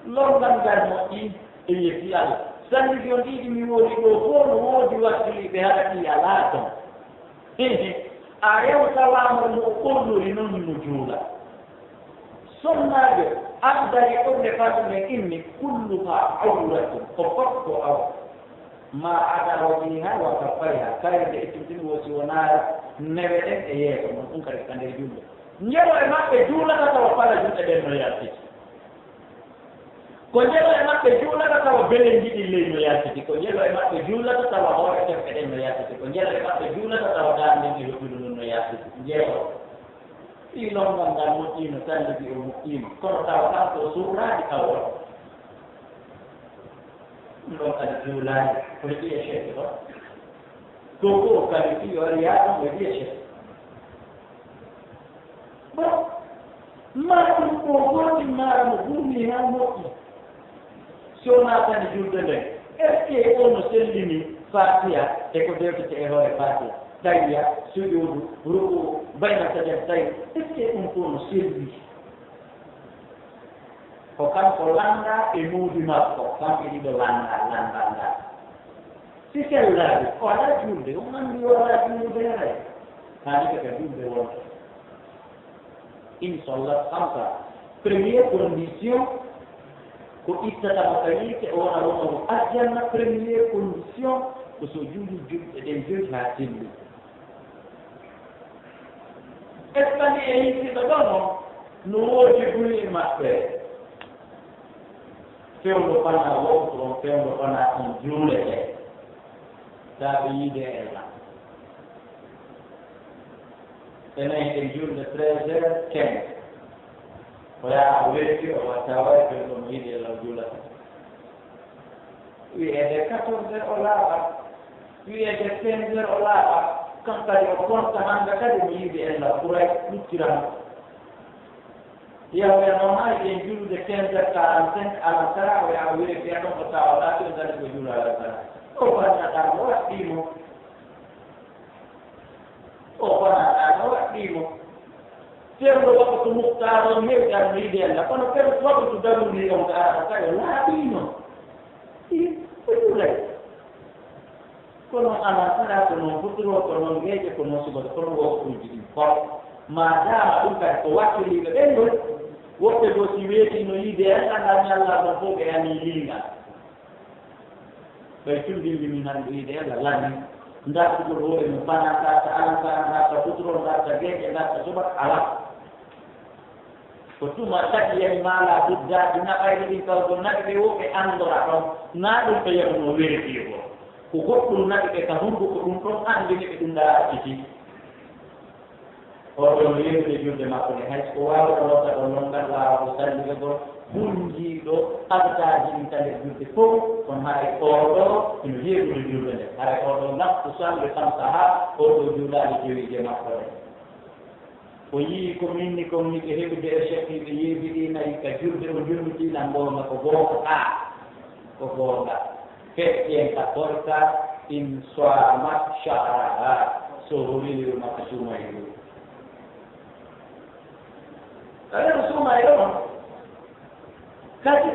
longal ngal moƴƴi e yetti Alla. Salligi on ɗiɗi mi woni ɗoo fow no woodi wakkiliiɓe hara ɗi alaa ton. Hihi, a rewtawaama no o ɓornori non no juula. Sonnaajo addani ɓorne faaɗuɗen inni, kulluha awratun, ko fof ko awra. Ma ada wajhiha wa kaffayha, kayre nde ittintini wo si wonaa newe ɗen e yeeso mum, ɗum kadi ko ka nder julde. Njelo e maɓɓe juulata tawa pala juuɗe ɗen no yaltiti. Ko njelo e maɓɓe juulata tawa belenji ɗin ley no yaltiti. Ko njelo e maɓɓe juulata tawa hoore teppe ɗen no yaltiti. Ko njelo e maɓɓe juulata tawa daande nden e hoƴƴudu ndun no yaltiti. Njelo. Fii longal ngal moƴƴiino, salligi o moƴƴiino, kono tawa kanko o surraaki awra. Ɗum ɗon kadi juulaani, ko heɓi échec ɗo. Ko ko kadi fii o ari yaa ɗum heɓi échec. Bon, maa ɗum ko gooti maara mo gurni haa moƴƴi. Si o naatani julde nden, est-ce que o no sellini Faatiha e ko dewtete e hoore Faatiha? Tahiyya, sujuudu, rukuu, bayna sajdatayni, est-ce que ɗum ko no selli? Ko kanko lannda e moodi makko, kamɓe ɗiɗo lannda, lannda, lannda. Si sellaaki, o alaa julde, on anndi o alaa julde haray. Haali ko ka julde wonta. In sallat khamsa. Première condition, ko ittata mo ka yiite, o wona wonoowo aljanna. Première condition, ko so juuli julɗe ɗen joy haa selli. Espani e yimɓe ɗo ɗon, no woodi buy e maɓɓe. Fewndo fana wonko on, fewndo fana on juulete. Saabe yiide e la. Enen hiɗen juulde treize heures quinze. Ko yaa o weeti, o watta wawi, ɓen ɗon yiɗi e law juulata. Wiyeede quatorze heures o laaɓa. Wiyeede quinze heures o laaɓa. Kan kadi o konta hannga kadi mo yiide e law ɓuray luttira mo. Yahweh noon maa hiɗen juulude quinze heures quarante-cinq, alam tara, o yaha o wire fiya ɗon ko tawa ɗaati o dali ko juula alam tara. O bannaɗa mo waɗɗii mo. O bannaɗa mo Imo. Ceerno waktu Muhtaar on hewtaani no yiɗi Allah, kono kadi waktu daruri on ko arata kadi laaɓiino. Ii, ko ɗum lay. Kono alaa sara ko noon futuro, ko noon geeƴe, ko noon subaka, kono waktuuji ɗin fof. Ma dama ɗum kadi ko wakkiliiɓe ɓen ɗon, woɓɓe goo si weetii no yiide en, anndaa ñallal ɗon fof ɓe anii liingal. Ɓay cumbimbi min hannde wiide Yalla lanni, ndartugol hoore mum, fana ndarta alamtara, ndarta futuro, ndarta geeƴe, ndarta subaka, alaa. Ko tuma tati yani mala buddaji naɓayɓe ɗin kawgol naɓi ɓe wo ɓe anndora ɗon, naa ɗum ɓe yahuno werdiyo goo. Ko goɗɗum naɓi ɓe ka hunduko ɗum ɗon anndini ɓe ɗum ɗaa acciti. Oɗo no yeeɓude julde makko nde, hay so ko waawɗo nodda ɗon nodda, laawol salligagol, hunjiiɗo adkaaji ɗin ka nder julde fof, kono haray oɗo ino yeeɓude julde nde. Haray oɗo naftu salli kamsaha, oɗo juulaali jowiije makko ɗen. O yii ko min ni kon miɗo heɓude e chef ɗi ɓe yeeɓi ɗi nayi ka julde, o julliti lan goonga ko goonga ka, ko goonga. Feƴƴen ka korka, in swamat shahraha, so horiru makka sumayru. Aɗa sumayru on. Kadi,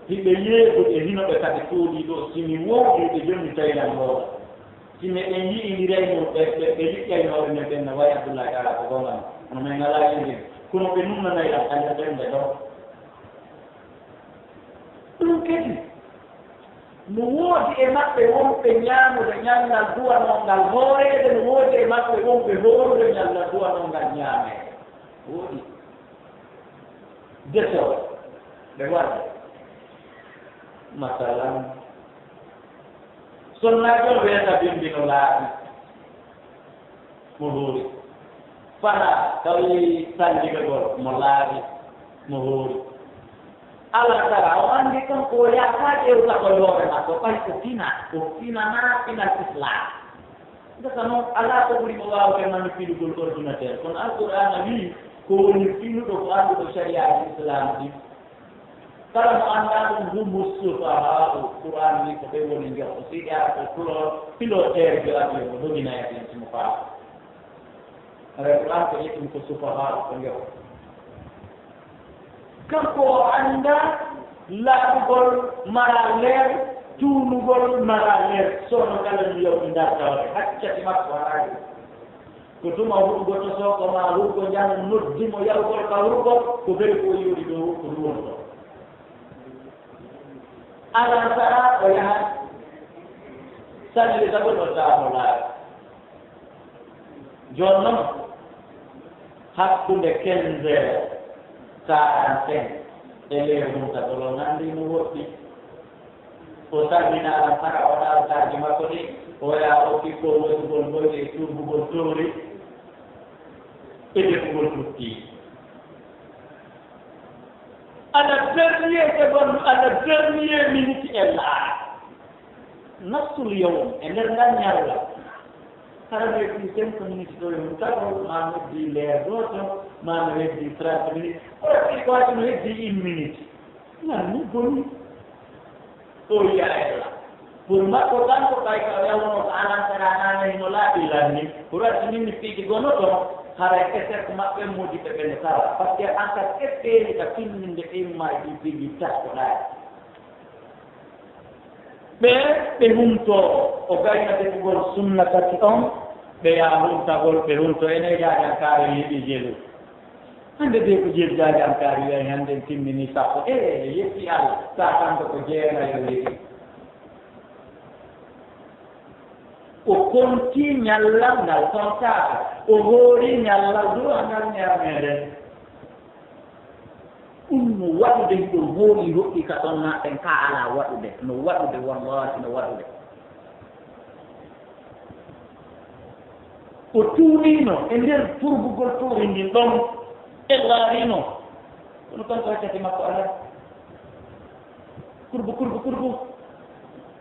hiɓe yeeɓude hino ɓe kadi tuuɗi ɗo, si mi wowɗi ɓe jonni tawi lan hoore. Si meɗen yi'indirayno ɓe, ɓe, ɓe liƴƴaynooɓe men ɓen no wayi Abdullahi Taala ko goonga, kono men ngalaa yi'indirde. Kono ɓe nunnanay lan ka nder ɓernde ɗon. Ɗum kadi, no woodi e maɓɓe wonɓe ñaamude ñallal duwanongal hooreede, no woodi e maɓɓe wonɓe hoorude ñallal duwanongal ñaameede. Woodi. Deso, ɓe waɗa. Masalan, sonnaajo on weeta bimbi no laaɓi. Mo hoori. Fana tawi salligagol mo laaɓi, mo hoori. Alasara, o anndi kanko o yaha ƴeewta ko hoore makko, ɓay ko fina, o finanaa final Islam. Ndeka noon, alaa ko ɓuri mo waawde manipulugol ordinateur. Kono Alqur'aana wi'i, ko woni finuɗo ko annduɗo sariya Islam ɗin. Kala mo anndaa ɗum, humu sufahaa'u. Qur'aan wi ko ɓe woni njoɓo. Seydi Ara ko pilo-, piloteer jo avion, ko doginayat en simo faama. Haray Qur'aan ko ƴetti ɗum ko sufahaa'u, ko njoɓo. Kanko o anndaa laaɓugol mara leer, tuunugol mara leer. Sono kala mi yawti ndartawde, haccati makko haray. Ko tuma huɗugo tosoo ko maa huɗugo njan noddi mo yahugol ka huɗugol, ko beri ko yoɗi ɗoo ko ɗum woni ɗoo. Alasara o yaha salli ka ɗo ɗo taamo laaɓi. Jooni noon, hakkunde quinze heures quarante-cinq e ley huntagol, o nanndi no woɗɗi. O salmina Alasara, o ɗaartaaji makko ɗi, o yaha o kippoo wosugol boyɗe e turbugol toori e defugol tutti. À la dernière seconde, à la dernière minute, e laa. Nafsul yawm, e nder ngal ñalla. Hara mi heddii cinq minutes ɗo e huntagol, maa mi heddii leer gooto, maa mi heddii trente minutes. Ko waɗi ko waɗi mi heddii une minute. Ngal ni boni. O wi'a ella. Pour makko kanko kay ko yawno ko Alasara nane hino laaɓi lanni. Pour ati min mi piiji gono ɗon, haray échec maɓɓe moodi ɓe ɓe no tara. Parce que en tant que ɓeeri ka timminde imma e ɗi piiji tas ko ɗaari. Ɓe, ɓe huntoo, o gayna defugol sunna tati on, ɓe yaha huntagol, ɓe huntoo, ene jaajankaare yiɗi jelu. Hannde de ko jeeɗi jaajankaare wi'ay hannde en timmini sappo, e yetti Allah, sa kanko ko jeenayo yeɗi. O konti ñallal ngal kontaaka, o hoori ñallal du'a ngal ñaameede. Ɗum no waɗude, hiɗon hooli hoɗɗi ka ɗon na ɗen ka alaa waɗude, no waɗude, wallahi no waɗude. O tuuniino e nder turbugol tuuri ndin ɗon, e laarino. Kono kanko hakkati makko alaa. Kurbu, kurbu, kurbu.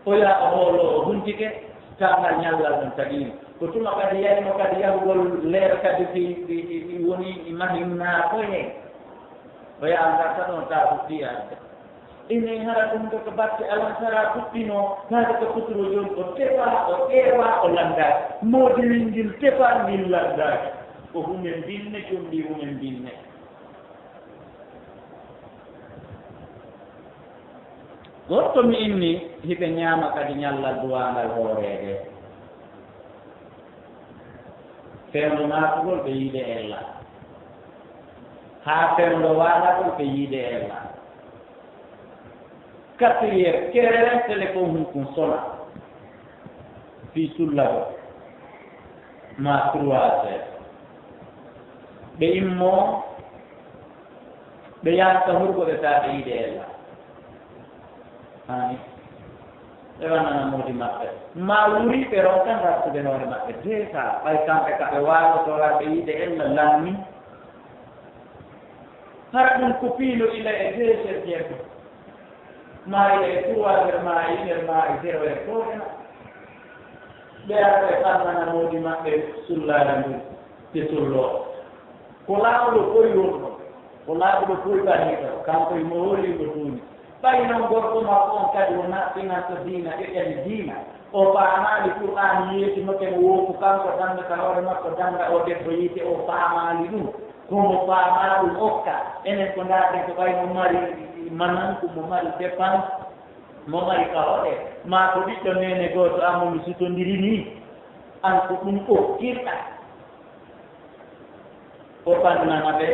O yaha o hoolo, o huntike, taangal ñallal ɗum tagiino. Ko tuma kadi yayno kadi yahugol leer kadi ɗi, ɗi, ɗi, ɗi woni ɗi mahinnaa koye. O yaha ngarta ɗon taa fuɗɗi arde. Ine hara ɗum ko, ko batte alamtara fuɗɗino, kaade ko futuro jooni, o tefa, o ƴeewa, o lanndaaki. Moodi wingil tefa, ngil lanndaaki. Ko humen binne, combi humen binne. Goɗɗo mi inni, hiɓe ñaama kadi ñallal duwaangal hooreede. Fewndo naatugol ɓe yiide ella. Haa fewndo waalagol ɓe yiide ella. Quatrième, kereren téléphone hun kun sona. Fii sullago. Ma trois heures. Ɓe immoo, ɓe yaha ka hurgo ɓe taa ɓe yiide ella. Hani. Ɓe wannana moodi maɓɓe. Ma wuri ɓe ronkan rattude hoore maɓɓe. Deesa, ɓay kamɓe ka ɓe waalotoraa ɓe yiide ella lanni. Hara ɗum ko piilo ila e deux heures jeego. Ma ila e trois heures, ma e une heure, ma e zéro heure, ko ena. Ɓe ara ɓe ɓannana moodi maɓɓe sullaade ndu, ɓe sulloo. Ko laawɗo koy wonno, ko laawɗo koy ɓanniɗo, kanko imo hooli mo duuni. Ɓay non gorko makko on kadi o naɓɓinanto diina, ƴoƴani diina. O faamaali Qur'aan yeeti mo, temo woofu kanko dannda ka hoore makko, dannda o debbo yiite, o faamaali ɗum. Ko mo faamaa ɗum okka. Enen ko ndaarɗen ko ɓay mo mari mananku, mo mari dépense, mo mari ka hoore. Maa ko ɓiɗɗo neene gooto an mo mi sutondiri nii. An ko ɗum okkirɗa. O ɓannana ɓe,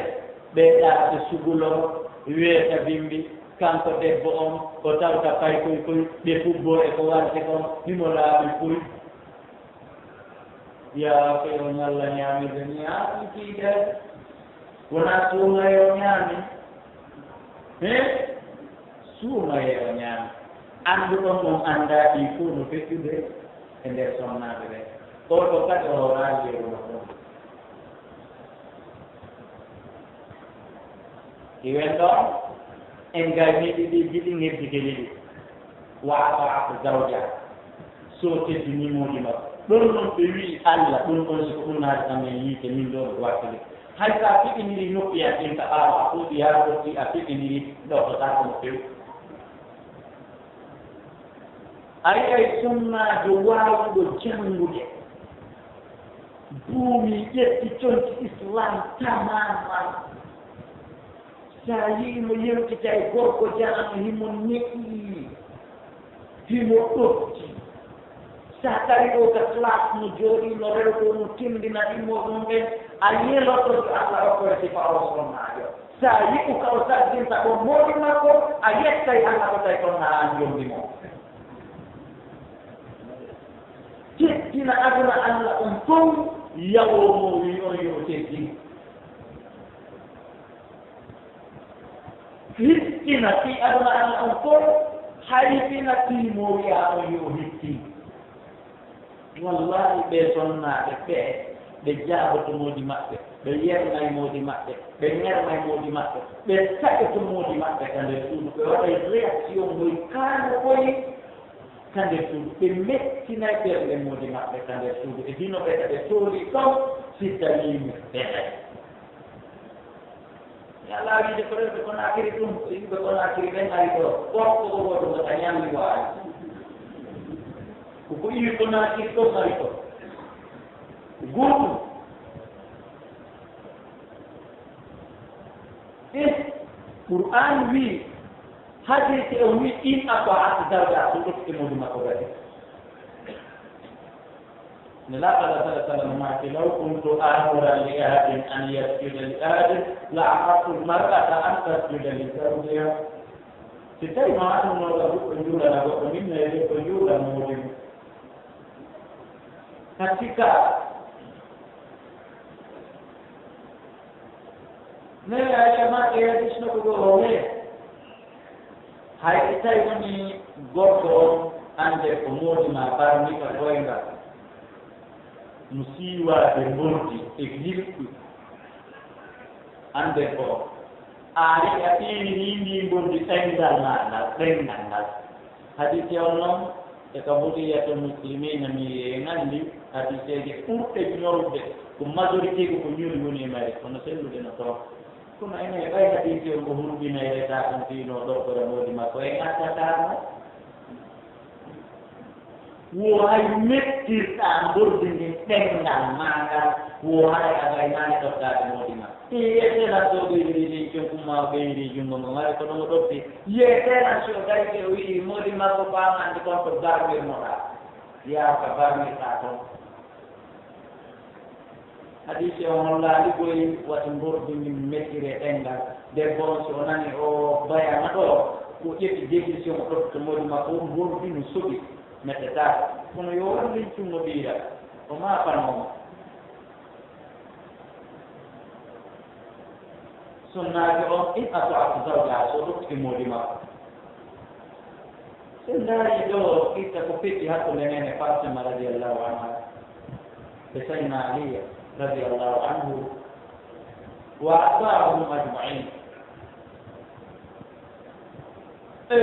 ɓe ɗaata sugulon, weeta bimbi, kanko debbo on, o tawta paykoy koy, ɓe fubboo e ko walte kon, himo laaɓi puy. Yaa ko yo Ñalla ñaamide ni, haa ɗum tiiɗe. Wonaa suumayee o ñaami. He? Suumayee o ñaami. Annduɗo on anndaa ɗii fof no feƴƴude e nder sonnaaɓe ɓe. Oɗo kadi o horaali yeru makko. Iwen ɗo, en gayni ɗiɗi jiɗi ngeddi ke ɗiɗi. Wa ata'at zawja. So teddini moodi makko. Ɗon non ɓe wi'i Allah, ɗum ɗon si ko ɗum naati kam en yiite min ɗo ɗo wattide. Hay sa fiɗiniri noppi an ɗin ka ɓaawo a fuɗi haa fotti a fiɗiniri ɗoftotaako mo few. A yi'ay sunnaajo waawuɗo janngude, buumi ƴetti conci Islam tamaman. Sa yi'i mo yewtita e gorko jaano, himo ne'i, himo ɗofti. Sa tawi o ka classe no jooɗi, no rewto, no tindina ɗimmo ɗum ɓen, a yeloto yo Allah okkoye sifa o sunnaajo. Sa yi'u ka o saddinta ɗon moodi makko, a yettay Allah ko tawi ɗon na an jombi mo. Teddina aduna Allah on fow, yawo mo wi on yo teddin. Histina fii aduna Allah on fof, hayfina fii mo wi'aa on yo o histin. Wallaahi, ɓee sonnaaɓe ɓee, ɓe jaaboto moodi maɓɓe, ɓe yernay moodi maɓɓe, ɓe ŋernay moodi maɓɓe, ɓe taƴoto moodi maɓɓe ka nder suudu, ɓe waɗay réaction moy kaano koy ka nder suudu, ɓe mettinay ɓernde moodi maɓɓe ka nder suudu, e hino ɓe ka ɓe tooli ɗon, si tawii mi ɓeray. Mi alaa wiide ko rewɓe Konaakiri ɗum, ko yimɓe Konaakiri ɓen ari ɗo. Gorko o wooto ko ka ñalli waali. Ko ko iwi Konaakiri ɗo ari ɗo. Ko gootum. Eh, Qur'aan wii, hadiisi on wii, in ata'at zawjaha, ɗum ɗo ko moodi makko gadi. Nde Laaɗo Allah sala sallam maaki, "Law kuntu amuran li ahadin an yasjuda li ahadin, la amartu al-mar'ata an tasjuda li zawjiha." Si tawi ma annunooɗo goɗɗo juulana goɗɗo, min no e debbo juula moodi mum. Hakika. Nene Aisha ma e hadis no ko ɗo o he. Hay so tawi woni gorko on, annde ko moodi ma barmi ka koyngal. No siiwaade mbordi e gilɗi. Annde ko a ari a ƴeewi ni ndi mbordi ɗayngal ma ngal, ɗayngal ngal. Hadisi on noon, e ka Bughyatul Muslimina mi nganndi hadiseeje ɓurɗe ñolde, ko majorité ko ko ñoli woni e mayre, kono sellude no toon. Kono enen e ɓay hadiisi on ko hulɓinay reta kon fii no ɗoftoro moodi makko, en accataano. Wo hay mettirɗaa mbordi ndin ɗenngal maa ngal, wo haray a gaynaani ɗoftaade moodi maa. Iyete lan ɗo ɓeyri ndin cunku maa o ɓeyri junngo ngon, haray ko ɗon o ɗofti. Iyete lan si o darike o wi'i moodi makko ko an anndi kon to barmirnoɗaa. Yaa ka barmirɗaa ton. Hadiisi on hollaali koy wata mbordu ndin mettire ɗenngal. Debbo on, si o nani o bayana ɗo, ko ƴetti décision o ɗofta moodi makko, o mbordu no soɓi, mettetaake. Kono yo wallin cungo ɓiyra, o maafanoo mo. Sunnaajo on, in ata'tu zawjaha, so ɗofti moodi makko. Sen ndaari ɗo, itta ko feƴƴi hakkunde neene Fatima radiyallahu anha e Sayyidina Ali radiyallahu anhu wa atba'uhum ajma'in. E,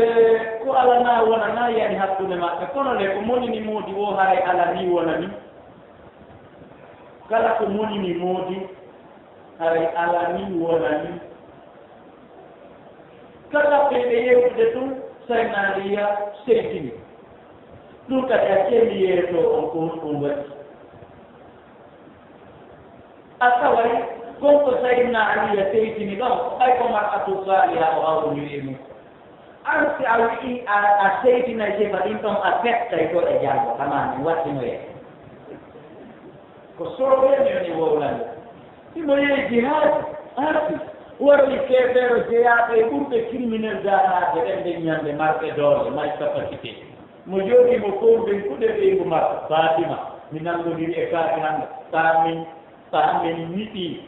ko alanaa wonanaa yani hakkunde maɓɓe, kono le ko monini moodi o haray alanii wonani. Kala ko monini moodi haray alanii wonani. Kala ɓe ɓe yewtude tun, Sayyidina Aliya seytini. Ɗum kadi a celli yeeso on ko honɗum waɗi. A taway kon ko Sayyidina Aliya seytini ɗon, ko ɓay ko mar'atu saaliha o hawrondiri e mum. An si a wi'i a, a seytinay sifa ɗin ɗon, a fettay to e janngo, kama min wattinoye. Ko soowee mi woni wowlande. Himo yehi jihaadi, arti, waroyi keefeero jeyaaɓe e ɓurɓe criminel daanaade ɓen nden ñande, marɓe doole, mari capacité. Mo jooɗii mo fowru ɓen kuɗe ɓeyngu makko, Fatima, mi nanngondiri e kaake hannde, taa min, taa min niɓii,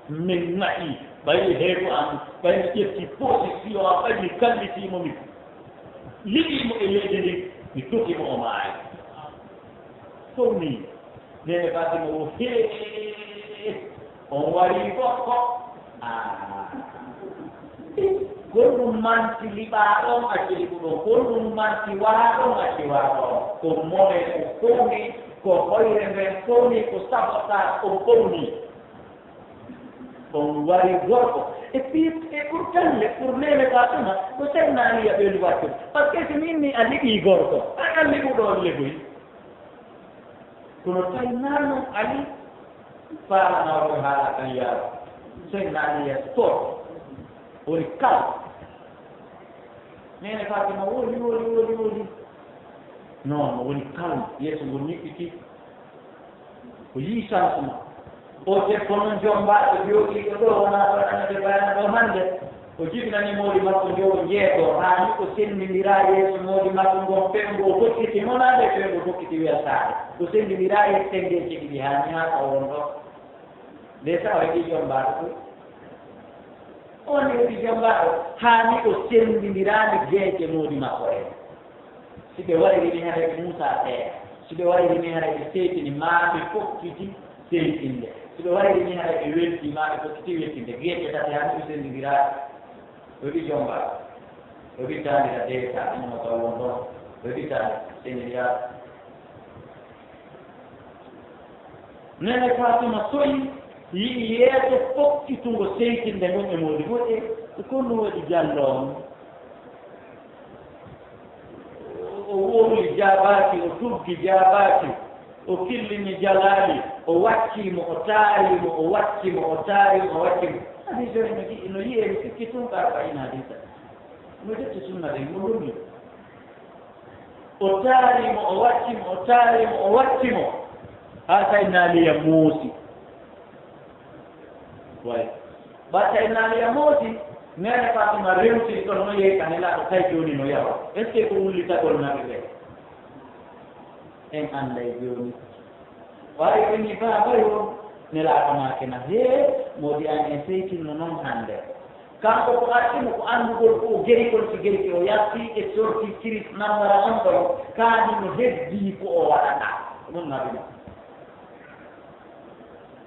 min na'i, ɓay heeru am, ɓay mi ƴetti position am, ɓay mi kallitii mo, mi liɓii mo e leydi ndin, mi toki mo o maayi. Fowni. Neene Fatima o hee, on warii gorko. Ah. Gonɗum manti liɓaaɗo on acci liɓuɗo on. Gonɗum manti waraaɗo on acci waraaɗo on. Ko mone ko fowni, ko hoyre nden fowni, ko sabotage o fowni. On warii gorko. Et puis, et pourtant, le, pour Neene Fatima, ko Seydina Aliya ɓeydi wattude. Parce que si min ni a liɓii gorko, a, a liɓuɗo on liɓoyi. Kono tawi naano Ali faalanaama ko haala kan yaaro. Sey naani yeeso to woni kala. Neene Fatima woli, woli, woli, woli. Non, woni kalma. Yeeso ngol niɓɓiti. O yii changement. O debbo noon jombaaɗo jooɗiiɗo ɗo, wonaa ɗo annade bayana ɗo hannde. O jibinani moodi makko njowo njeego, haa ni o senndindiraa yeeso moodi makko ngon, pewngu o hokkiti mo, naa nde pewngu o hokkiti weltaade. O senndindiraa e tenngeeje ɗiɗi, haa ni haa ka won ɗo. Nde tawa heɓi jombaaɗo ɗum. On heɓi jombaaɗo, haa ni o senndindiraani geece moodi makko en. Si ɓe wayri ni haray ɓe Muusaa seeɗa. Si ɓe wayri ni haray ɓe seytini, maa ɓe fokkiti seytinde. Si ɓe wayri ni haray ɓe welti, maa ɓe fokkiti weltinde. Geece tati haa ɓe senndindiraaka. Ɓe ɓi jomba. Ɓe ɓi taandira deeta, ɗum no taw won ɗon. Ɓe ɓi taandira senndindiraaka. Neene Faatuma soyi, yi'i yeeso fokkitungo seytinde ngon e moodi. Ko e, ko ɗum waɗi Jallo on? O wowli jaabaaki, o tuggi jaabaaki, o killini jalaali, o waccii mo, o taari mo, o wacci mo, o taari mo, o wacci mo. Hadiisa no yi-, no yi'ee, mi sikki tun ka arba'iina hadiisa. No ƴetti sunna ɗen, mo lomii. O taari mo, o wacci mo, o taari mo, o wacci mo. Haa tawi naaliya moosi. Way. Ɓatta e naali a mooti, Neene Faatuma rewtiri ɗon no yehi ka Nelaaɗo, tawi jooni no yawa. Est-ce que ko wullitagol naɓi ɓe? En annday jooni. Ɓay o inni baaba yo, Nelaaɗo maake na, hee, moodi an en seytinno non hannde. Kanko ko arti mo ko anndugol ko o gerikol si gerike o yalti e sorti kiris nambara on ɗon, kaani no heddii ko o waɗata. Ko ɗum naɓi mo.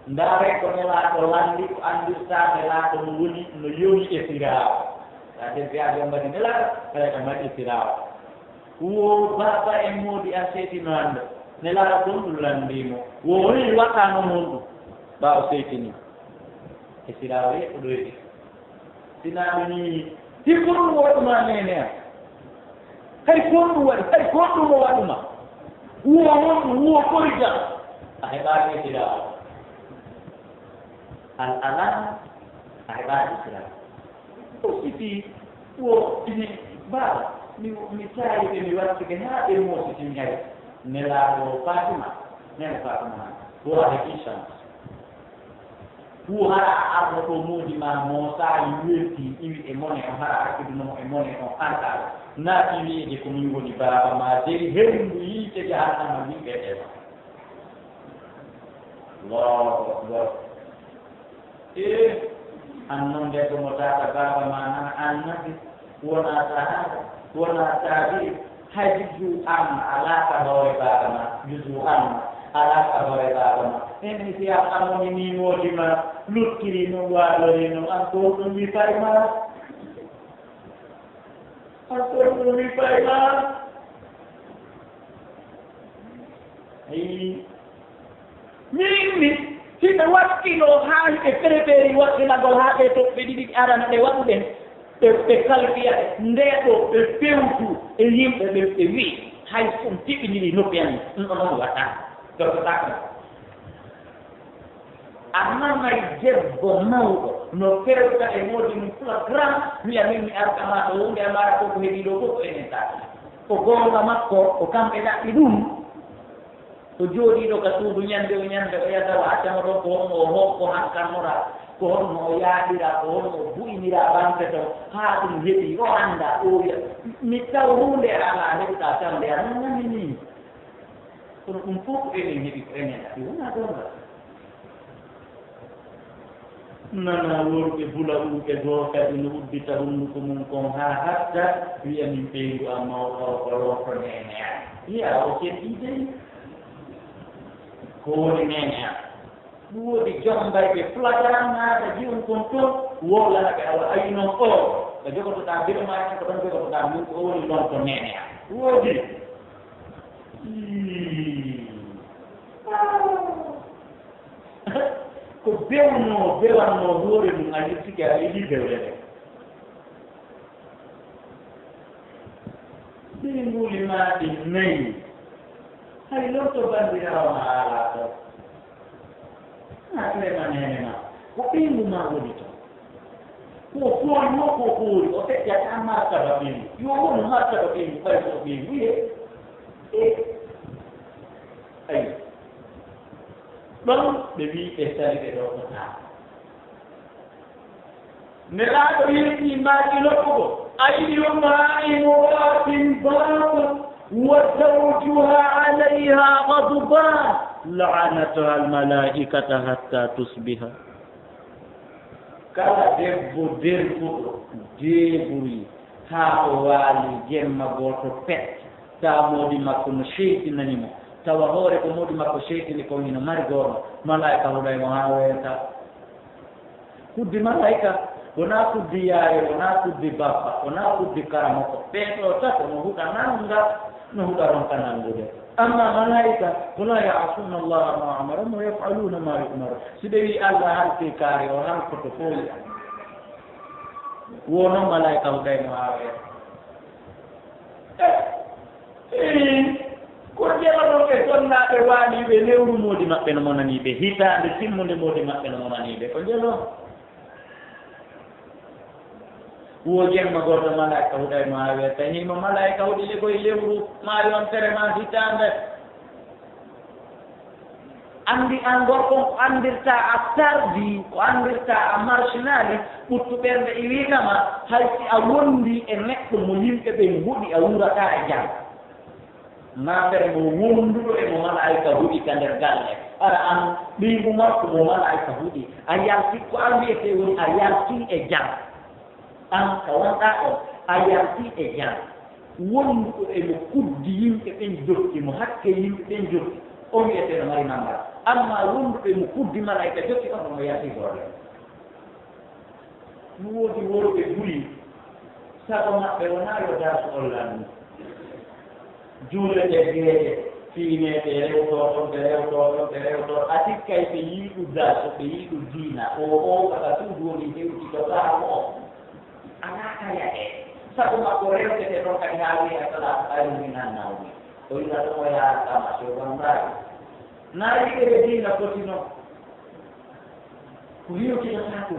Ndaaree ko Nelaaɗo lanndi, ko anndirtaa Nelaaɗo no woni, no yowi e Firaawo. Taa debbi haa ɓe mbaɗi Nelaaɗo, kala ka mbaɗi Firaawo. Wo baaba en moodi a seetino hannde. Nelaaɗo ɗum ɗum lanndii mo. Wo woni waɗaano mon ɗum. Ɓaawo seytini. E Firaawo yeeɓo ɗoyɗi. Sinaa mi nii, hikku ɗum waɗuma neene am. Hay ko ɗum waɗi, hay ko ɗum o waɗuma. Huwa honɗum? Huwa korigal. A heɓaaki e Siraawo. Al alam, a heɓaaki Siraawo. O siti, o ini, baaba, mi, mi saayi ɓe, mi wartike haa ɓe moositi ngari. Nelaaɗo Fatima, nene Fatima, ko a heɓi chance. Fu hara a arno ɗo moodi ma Moosa welti iwi e mone on, hara a accuduno mo e mone on, an ka naati wi'eede ko min woni baaba ma, deri henndu yiite jahannama min ɓe ɗewa. Allahu Akbar. Ee, an non debbo mo tata baaba ma nan annabi. Wona sahaaba, wona taabi'i, hay juzu amma alaa ka hoore baaba ma, juzu amma alaa ka hoore baaba ma. En mi fiya amoni ni moodi ma luttiri non, waɗori non, an ko ɗum mi fay ma. An ko ɗum mi fay ma. Ayi. Min mi, si ɓe wakkiloo haa hiɓe prépare wakkilagol haa ɓe toɓɓe ɗiɗi arana ɗe waɗuɗen, ɓe, ɓe kalfiya ɗe, nde ɗo ɓe fewtu e yimɓe ɓe, ɓe wi'i, hay so on tiɓiniri noppi amin, ɗum ɗo noon waɗata, tortotaako. A nanay debbo mawɗo no fewta e moodi mum flagrant, wiya min mi arta ma ɗo huunde a maara ko ko heɓi ɗo fof ko enen taati. Ko goonga makko, ko kamɓe ɗaɓɓi ɗum. O jooɗiiɗo ka suudu ñande o ñande, o yadda o accamo ɗon, ko honno o hokko hankannoraa, ko honno o yaaɗiraa, ko honno o bu'iniraa banque to, haa ɗum heɓi, o anndaa, o wiya, mi taw huunde alaa, heɓuɗaa taw nde a nanani nii. Kono ɗum fof ko enen heɓi, ko enen ɗaɓɓi, wonaa goonga. Nana worɓe bulaɓuuɓe goo kadi no uddita hunnduko mum kon haa hatta, wiya min ɓeyngu am mawɗo o ko lorto neene am. Wiya o seɗɗi dey. Ko woni neene am? Ɗum woodi jombayɓe flagrant naata ji'un kon ton, wowlana ɓe awa ayi non o. Ɓe jogotoɗaa birmaaji ko ɗon jogotoɗaa mun ko o woni lorto neene am. Ɗum woodi. Ii. Ko bewno, bewanno hoore mum, a yiltike, a yiɗi bewle ɗe. Ɓe nguli ma ɗi nayi. Hay lorto banndiraawo ma alaa ɗo. A ɓe ma neene ma. Ko ɓeyngu ma woni ton. Ko foori mo, ko foori, o feƴƴata martaba ɓeyngu. Yo wonu martaba ɓeyngu, ɓay ko ɓeyngu ye. E. Ayi. Ɗon ɓe wi'i ɓe sali ɓe ɗo ko taa. Nelaaɗo yilti maaki lobbugo, ayyu maa'i imra'atin baqat wa zawjuha alayha ghadban, la'anatuha al-malaa'ikatu hatta tusbiha. Kala debbo derfuɗo, débrouillé, haa o waali jemma gooto pet, tawa moodi makko no seytinani mo, tawa hoore ko moodi makko seytini kon hino mari gooto, malaa'ika huɗay mo haa weeta. Kuddi malaa'ika, wonaa kuddi yaaye, wonaa kuddi bappa, wonaa kuddi karamoko. Ɓee ɗoo tato no huɗa nannga, no huɗa ronka nanngude. Amma malaa'ika, ko laa ya'suuna Allaha maa amarahum wa yaf'aluuna maa yu'maruun. Si ɓe wi'i Allah halkii kaari, o halkoto fof. Wo noon malaa'ika huɗay no haa weeta. Eh, eh, ko jelo ɗon e sonnaaɓe waaliiɓe lewru moodi maɓɓe no monanii ɓe, hitaande timmunde moodi maɓɓe no monanii ɓe. Ko jelo. Wo jemma gooto malaa'ika huɗay no haa weeta. Himo malaa'ika huɗi le koye lewru, maa yontere, maa hitaande. Anndi aan gorko on ko anndirtaa a tardi, ko anndirtaa a marsinali, ɓuttu ɓernde iwiika ma, hay si a wondi e neɗɗo mo yimɓe ɓen huɗi, a wuurataa e jam. Maa fere mo wonduɗo e mo malaa'ika huɗi ka nder galle. Ara aan ɓeyngu makko mo malaa'ika huɗi, a yalti, ko aan wiyetee woni a yaltii e jam. Aan ka wonɗaa on, a yaltii e jam. Wonduɗo e mo kuddi yimɓe ɓen jotti mo, hakke yimɓe ɓen jotti, on wiyetee no mari mambal. Amma wonduɗo e mo kuddi malaa'ika jotti on, omo yaltii golle. No woodi worɓe buy, sago maɓɓe wonaa yo darsu on lannu. Juulete geeɗe, fiineede, rewtoo ɗon, ɓe rewtoo ɗon, ɓe rewtoo. A sikkay ɓe yiɗu darsu, ɓe yiɗu diina. O, o, kala suudu woni hewti to ɓaawo o. Alaa kala e sago makko rewtete ɗon kadi haa wi'a kala ko ɓayri mi nan nawmi. O wiya ɗum o yaha kama so wondaani. Na yiɗe ɓe diina foti noon. Ko yewtidata ko.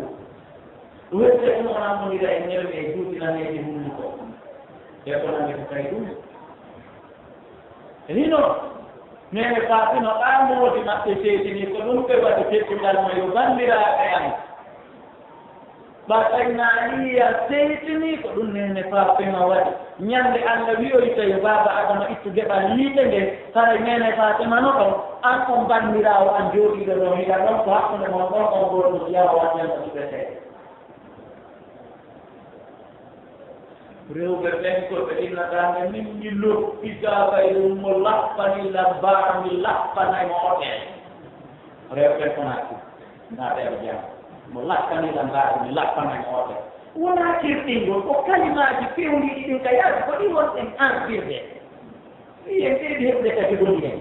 Wette ɗum o ammonira e ñalawma e juuti naneeji hunnuko. E ko nani ko kay ɗum. Hino, neene Fatima ɓaa moodi maɓɓe seedini ko ɗum ɓe waɗi teddungal mo yo banndiraaɓe am. Ɓa tawi na yiya seytini ko ɗum nene Fatima waɗi. Ñande Allah wi'oyta yo baaba Adama ittu geɓal yiite nge, haray nene Fatima no ɗon, an on banndiraawo an jooɗiiɗo ɗon, hiɗa ɗon ko hakkunde mon ɗon, on gooto siyawa waɗde no suɓetee. Rewɓe ɓen ko ɓe innata nde min mi loppi gaaba e ɗum mo lappani lambaara, mi lappanay mo otel. Rewɓe ko naati. Naate Abidjan. Mo lakkani lam mbaadi, mi lappanay mo otel. Wonaa kirɗingol, ko kalimaaji pewndiiɗi ɗin ka yaasi, ko ɗi wonɗen artirde. Ɗi en ɓeydi heɓde ka jogori en.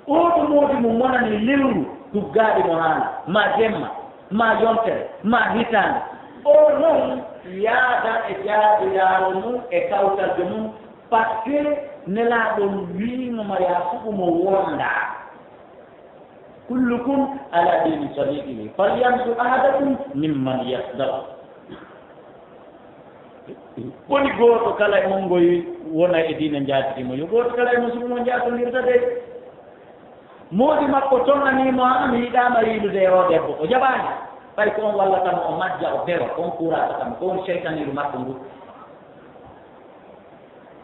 Oo ko moodi mum wonani lewru tuggaaɗi mo haala, ma jemma, ma yontere, ma hitaande. Oo noon yaada e jaabiraawo mum e kawtaljo mum, parce que Nelaaɗo wiino ma yaa suɓu mo wonda. Kullukum ala dini sadiqihi, falyanzur ahadukum mimman yasdaq. Woni gooto kala e mon ngoy wona e diina njaatigi mo. Yo gooto kala e mon suɓu mo njaatondirta de. Moodi makko tonnanii mo, "Aa, mi yiɗaama yiilude e oo debbo." O jaɓaani. Ɓay ko on wallata mo, o majja, o bewa, ko on kuuratata mo, ko woni seytaniiru makko ngu.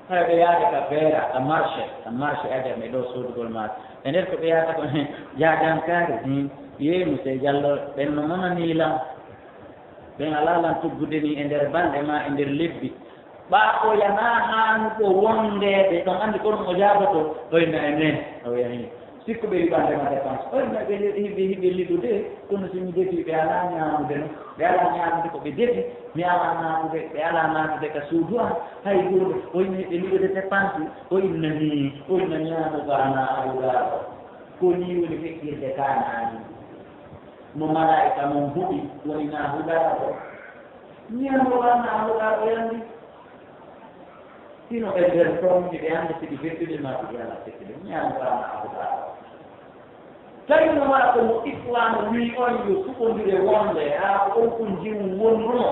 Hay ɓe yaade ka beera, ka marché, ka marché aja mi ɗo soodugol maaka. E nder ko ɓe yaata ko, jaajankaari, hmm, yeeyi monsieur Diallo, ɓen no monanii lan. Ɓen alaa lan tuggude ni e nder balɗe ma e nder lebbi. Ɓaa o yanaa haanuɗo wondeede, ɗon anndi ko ɗum o jaaboto, o inna e men, o yahi. Sikkuɓe liɓande ma dépense. Oy, ɓe, ɓe, hiɓe, hiɓe liɓude, kono si mi defii, ɓe alaa ñaamude no. Ɓe alaa ñaamude ko ɓe defi, mi alaa naatude, ɓe alaa naatude ka suudu am. Hay huunde, oy, mi hiɓe liɓude dépense, o inna nii, o inna ñaamu ko ana awlaaɗo. Ko nii woni feƴƴirde kaanaani. Mo malaa'ika mon huɗi, woni na huɗaaɗo. Ñaamu ko ana huɗaaɗo yandi. Hino e nder toon, miɗo annda siɗi fettude maa siɗi alaa fettude. Mi ñaama kaa ma abudaa. Tawi no maa ko mo Islaamu wii on yo suɓondire wonde, haa ko on ko njiwu wonduno.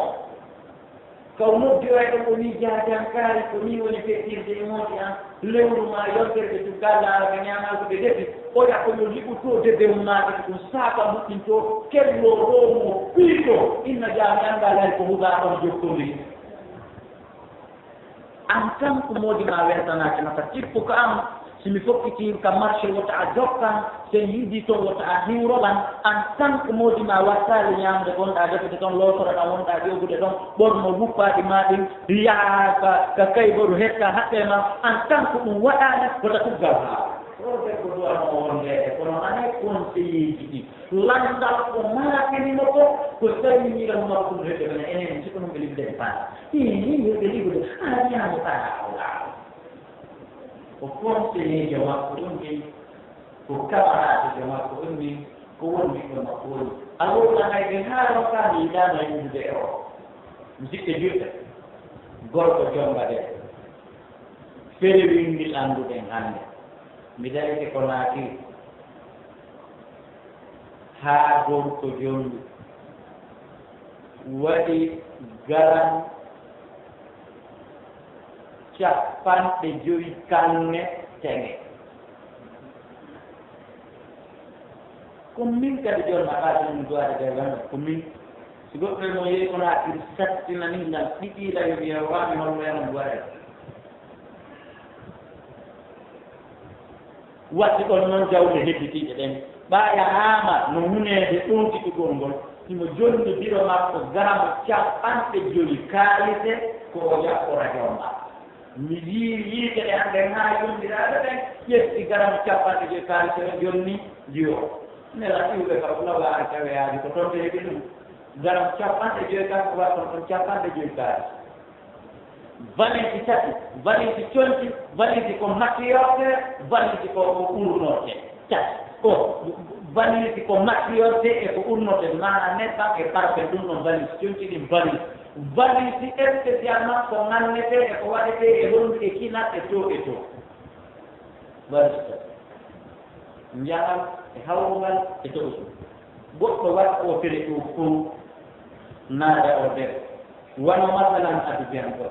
Kaw noddiroyɗo ko nii jaajankaari, ko nii woni fettirde e moodi an, lewru maa yontere ɓe tugga laara ɓe ñaamaa ko ɓe defi. Oya ko yo liɓu to debewmaaɓe ko ɗum saaka muɗɗintoo, kelloo ɗoo mo piito, inna jaa mi anndaa lay ko huɗaa ɗon jokkondiri. En tant que moodi ma weltanaaki ma ka tippu ka am, si mi fokkiti ka marché wota a jokkan, sen yidi toon wota a hiwrolan, en tant que moodi ma wattaali ñaamde gonɗa defude toon, lootora ɗan wonɗa ƴoogude ɗon, ɓorno wuppaaɗi ma ɗin, yaha ka, ka kayboru hetta haɓɓe ma, en tant que ɗum waɗaali, wota tuggal haala. O debbo duwano wonde, kono mane conseiller ji ɗi. Lanndal ko maakini mo ko, ko salminiiran makko ɗum hedde mene enen, si ko ɗum ɓe liɓde e paala. Hii, hii, yo ɓe liɓude, a ñaamo ɓaraa o laaw. Ko conseiller jo makko ɗum ni, ko camarade jo makko ɗum ni, ko won ɓiɗɗo makko woni. A wowlanay ɓe haa ɗon kaa mi yiɗaano yiɗude e o. Musidɓe julɓe, gorko jomba de. Fere winndil annduɗen hannde. Mi darike ko naati. Haa gorko jonngu waɗi garam cappanɗe jowi kanŋe teŋe. Ko min kadi jonnata ɗum duwaade ɓe wano ko min. Si goɗɗo e mon yehi kono a iri sattina ni ngal ɗiɗiira yo wiya waami holloyano duwaade. Waɗde ɗon noon jawle hedditiiɗe ɗen, ɓaaya haama no huneede ɗonkitugol ngol, himo jonni biro makko garamo cappanɗe jowi kaalise ko o jaɓɓora jomba. Mi yii yiite ɗe hannden haa yondiraaɓe ɓen ƴetti garamo cappanɗe jowi kaalise o jonni jiwo. Nela iwɓe ka fulawaare taweyaaji ko toon ɓe heɓi ɗum. Garamo cappanɗe jowi kaalise waɗ ɗon ɗon cappanɗe jowi kaalise. Valise tati, valise conci, valise ko makkiyorte, valise ko, ko urnorte. Tati. Ko valise ko makkiyorte e ko urnorte, maana nebbam e parfum, ɗum ɗon valise conci ɗin valise. Valise spécialement ko ŋannetee e ko waɗetee e hondu e kinal e to e to. Valise to. Njaram e hawrongal e to o to. Goɗɗo waɗa o fere ɗo fow naada o nder. Wano masalan adubiyan ɗo.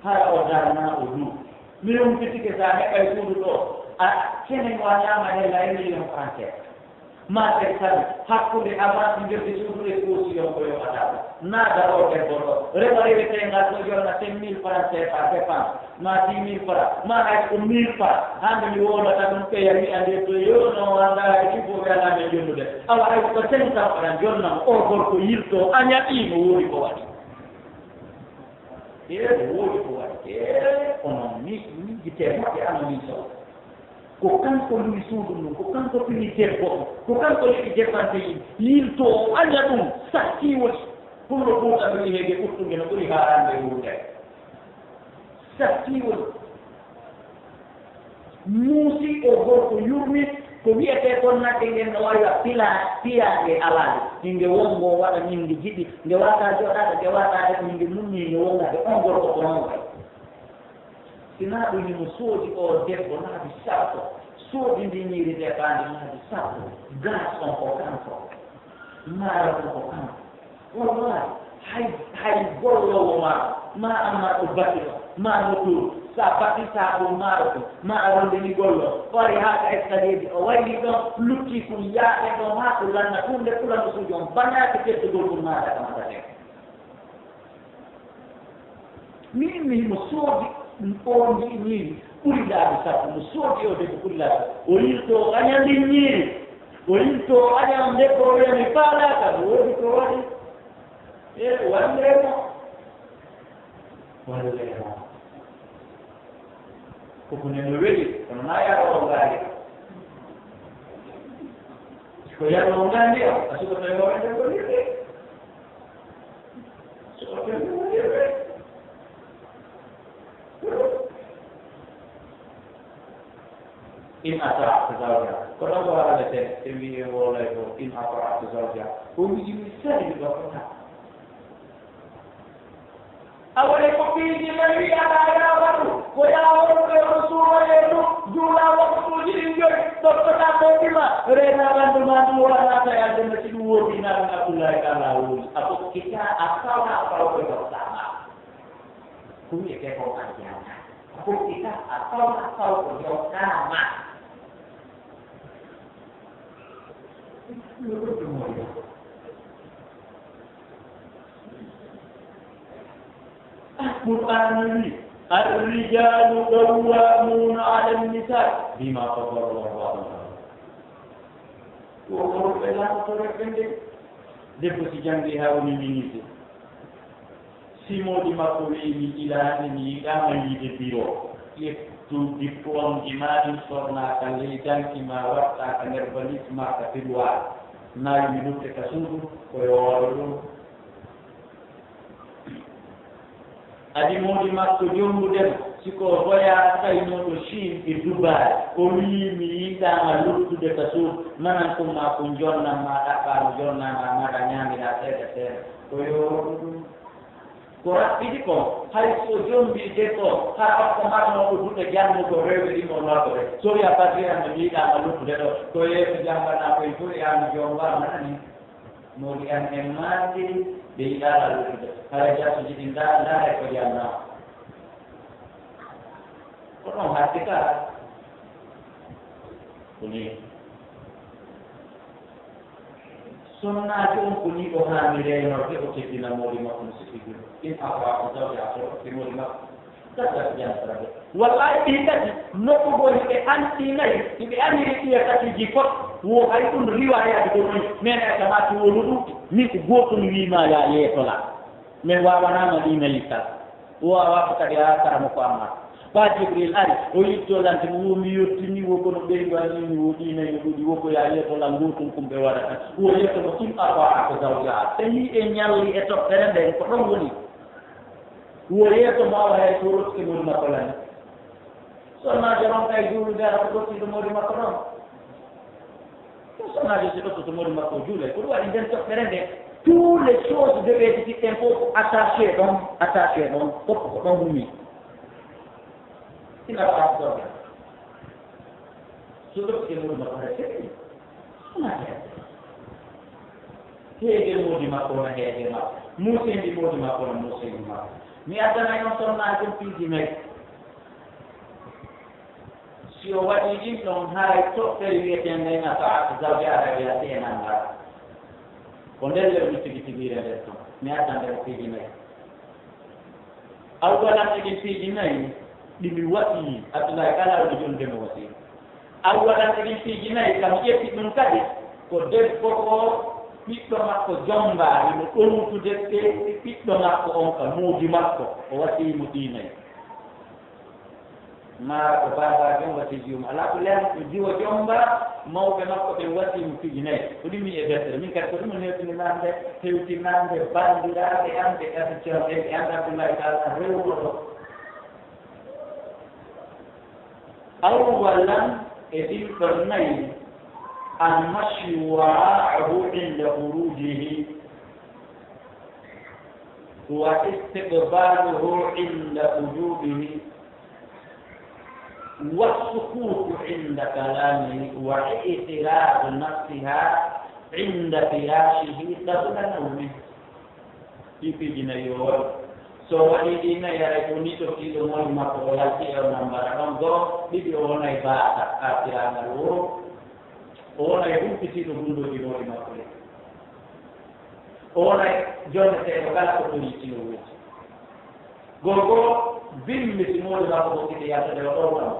Hara o darna o du. Mi humpitike sa heɓay suudu ɗo. A kenen wa ñaama hella e million français. Marché Sali, hakkunde avance nder suudu e caution ko yoɓata. Naada o debbo ɗo. Rema reweteengal ko jonna cinq mille francs C F A dépense. Ma dix mille francs. Ma hay ko mille francs. Hande mi wodata ɗum ɓeya wi'a nde to yono wanda hay ɗum fof ɓe alaa men jonnude. Awa hay ko cinq cents francs jonnam o gorko yilto a ñaɗi no woodi ko waɗi. Ee no woodi ko waɗi. Ee onon ni yigitee moƴƴe ano min sow. Ko kanko luwi suudu ndun, ko kanko pini debbo on, ko kanko liɗi dépensé yimɓe. Yilto o aña ɗum, satti woni. Pour le coup, tan wi'i heege ɓurtunge no ɓuri haarande e wuurde. Satti woni. Muusi o gorko yurmi, ko wi'etee kon nagge ngen no wayi wa pila, piyaange alaande. Hinge wongo waɗa min nge jiɗi, nge wata joɗaade, nge wata de ko hinge mummi, nge wonga de on gorko ko non wayi. Sinaa ɗum himo soodi oo debbo laabi sappo, soodi ndi ñiiri defaandi laabi sappo, gaas on ko kanko, maaro on ko kanko. Wallahi, hay, hay golloowo maaro, ma amma ko batiro, ma motoru, sa bati sa ɗum maaro ɗum, ma a rondini gollo, o ari haa ka escalier ji, o wayli ɗon, lutti ɗum yaaɓe ɗon haa ɗum lanna, ɗum nde ɓurano suujo on, banaaki teddugol ɗum maada ka mata ten. Min mi himo soodi on ndi ñiiri ɓuri laabi sappo, mo soodi o debbo ɓuri laabi sappo. O yilto o aña ndi ñiiri, o yilto o aña on debbo o wiya mi faalaaka, no woodi ko waɗi. E wande mo. Wande mo. Koko ne no weli, kono na yaro o ngaari. Ko yaro o ngaari o, a suka to yaro o ngaari o. In ata'at zawja. Ko ɗo ko haalete, ɓe mbi e wolay ko in ata'at zawja. O wi'i mi sali mi ɗo ko ta. A woni ko piiji men wi'ata yaa waɗu, ko yaa waɗu ɓe o suuwa e ɗum, juula waktuuji ɗin joyi, ɗoftata ko ɗima, reena ɓanndu ma ndu wala ta e aljanna si ɗum woodi naɗum Abdullahi ka laawol. A fokkita a fawna a fawɓe ɗoftaama. Ko wi'etee ko aljanna. Ko ita a fawna fawko yewtaama. Alqur'aana wi, الرجال قوامون على النساء بما فضل الله بعضهم على بعض. Ko worɓe laatoto reɓɓe nde. Debbo si janngi haa woni ministre. Si moodi makko wi'i mi ilaani, mi yiɗaama yiide biro, ƴettu diplôme ji maa ɗin, sornaa ka ley danki maa, waɗtaa ka nder valise maa ka tiroir, nayi mi lutte ka suudu, ko yooro ɗum. Adi moodi makko jonngude mo, si ko voyage taynooɗo Chine e Dubai, o wi'i mi yiɗaama luttude ka suudu, manan ko maa ko jonnam maa ɗaɓɓaa mo jonnaa maa mara ñaamiraa seeɗa seeɗa, ko yooro ɗum. Ko raɓɓiɗi kon, hay si o jombii debbo, hara on ko marnooɗo duɗe jannugol rewɓe ɗin on warde. So wi'a fasiran no yiɗaama luttude ɗo, ko yeeso jannganaa koye foti yaami joom war nani. Moodi an en maaki, ɓe yiɗaala luttude. Hara jasuji ɗin ndaa, ndaare ko jannaa. Ko ɗon hatti ka. Ko nii. Sonnaajo on ko nii o haani reenorde, o teddina moodi makko no sikki ɗum. In afa o tawde a foro e moodi makko. Tata jantara de. Wallahi ɗi kadi, noɓɓugol hiɓe anti nayi, hiɓe aniri ɗiya kadi ji fof, wo hay ɗum riwaayaade ko ɗum. Men e kama ti wonu ɗum, min ko gootum wiima ya yeeso la. Min waawanaama ɗi nayi kala. O waawaa ko kadi haa kara mo ko Ammar. Ɓaa Jibril ari, o yitto lante mo, wo mi yottinii, wo kono ɓeyngu an ɗiini, wo ɗi nayi no ɗuuɗi, wo ko yaa yeeso lan ngootum kum ɓe waɗata. Wo yeeso mo in afa ako zawja. Tawi e ñalli e toɓɓere nden ko ɗon woni. Wo yeeso mo awa hay so rottude ngol makko lan. Sonnaajo ron kay juulude ara ko ɗottiiɗo moodi makko ɗon. Ɗum sonnaajo si ɗottoto moodi makko o juulay. Ko ɗum waɗi nden toɓɓere nde. Toutes les choses devaient être, ɗen fof ko attaché ɗon, attaché ɗon, fof ko ɗon humi. Ina waɗa ɗon. So ɗofte mum no pare seɗɗi. Wona heede. Heede moodi makko wona heede makko. Muuseende moodi makko wona muuseende makko. Mi addanay on sonnaaji ɗum piiji nayi. Si o waɗii ɗin ɗon, haray toɓɓere wiyeteende ina fa'a zawjaare wiya teenanga. Ko nder lewru tigi tigiire nder ton. Mi addan nder piiji nayi. Awwalan e ɗin piiji nayi, ɗi mi waɗi, Abdullahi kala woni jonde mo wasi. Awwalan e ɗin piiji nayi, kam ƴetti ɗum kadi, ko debbo ko ɓiɗɗo makko jomba, imo ɗowtude ɓe ɓiɗɗo makko on ka moodi makko, o wasi mo ɗi nayi. Maa ko baabaajo on wasiiji mum. Alaa ko leen ko jiwo jomba, mawɓe makko ɓen wasii mo piiji nayi. Ko ɗum mi e deftere. Min kadi ko ɗum o newtini nande, hewti nande, banndiraaɓe am ɓe Abidjan ɓen, ɓe annda Abdullahi Taala rewruɗo. Awwalan e ɗin ɗon nayi, al-mashyu wara'ahu inda khurujihi. Wa istiqbaluhu inda wujubihi, wa sukutu inda kalamihi, wa i'tiradu nafsiha inda firashihi qabla nawmihi. Ɗi piiji nayi yo waɗu. So waɗii ɗi nayi, haray ko ni tokkiiɗo moodi makko o yalti e on nambara ɗon goo, ɗiɗi o wonay baasa, kaafiraagal woo, o wonay humpitiiɗo gundooji moodi makko ɗin. O wonay jonneteeɗo kala ko ɓuri tino wuuji. Gorko bimbi si moodi makko ko kiti yaltude o ɗowtan.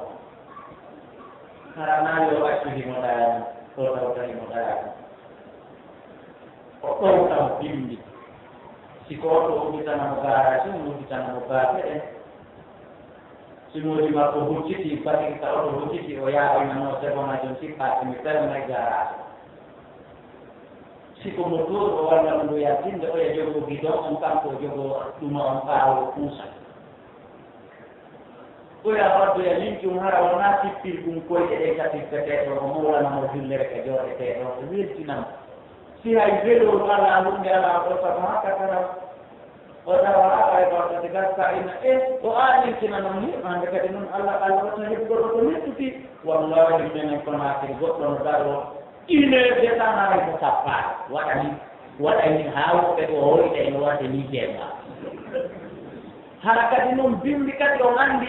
Hara naa yo accu himo ɗaani, o tawta himo ɗaani. O ɗowtan bimbi. Si ko oto udditana mo gaaraaji, mo udditana mo baafe ɗen. Si moodi makko hucciti, batirta oto hucciti, o yaha o nano sebona jon sippaaki mi ferma e gaaraaji. Si ko mo tuur o walla mo ndu yaltinde, oya jogoo gidon on, kanko o jogoo ɗuma on ɓaawo o puusa. Oya faddoya lincum hara wonaa tippirgum koyɗe ɗen ka tippetee ɗon, o mawlana mo jullere ka jooɗetee ɗon, o weltinam. Si hay welol alaa ɗum nde alaa ɗo sabu haka tara. O tawa aɓa e barkati gas ka ina e o aalintina noon ni, hannde kadi noon Allah, Allah wata heɓugol oto mettuti. Wallahi minen ko naatiri goɗɗo no daro ine detanaay ko tappaade. Waɗani, waɗani haa woɓɓe ko hoyta ene wasa ni jemma. Hara kadi noon bimbi kadi on anndi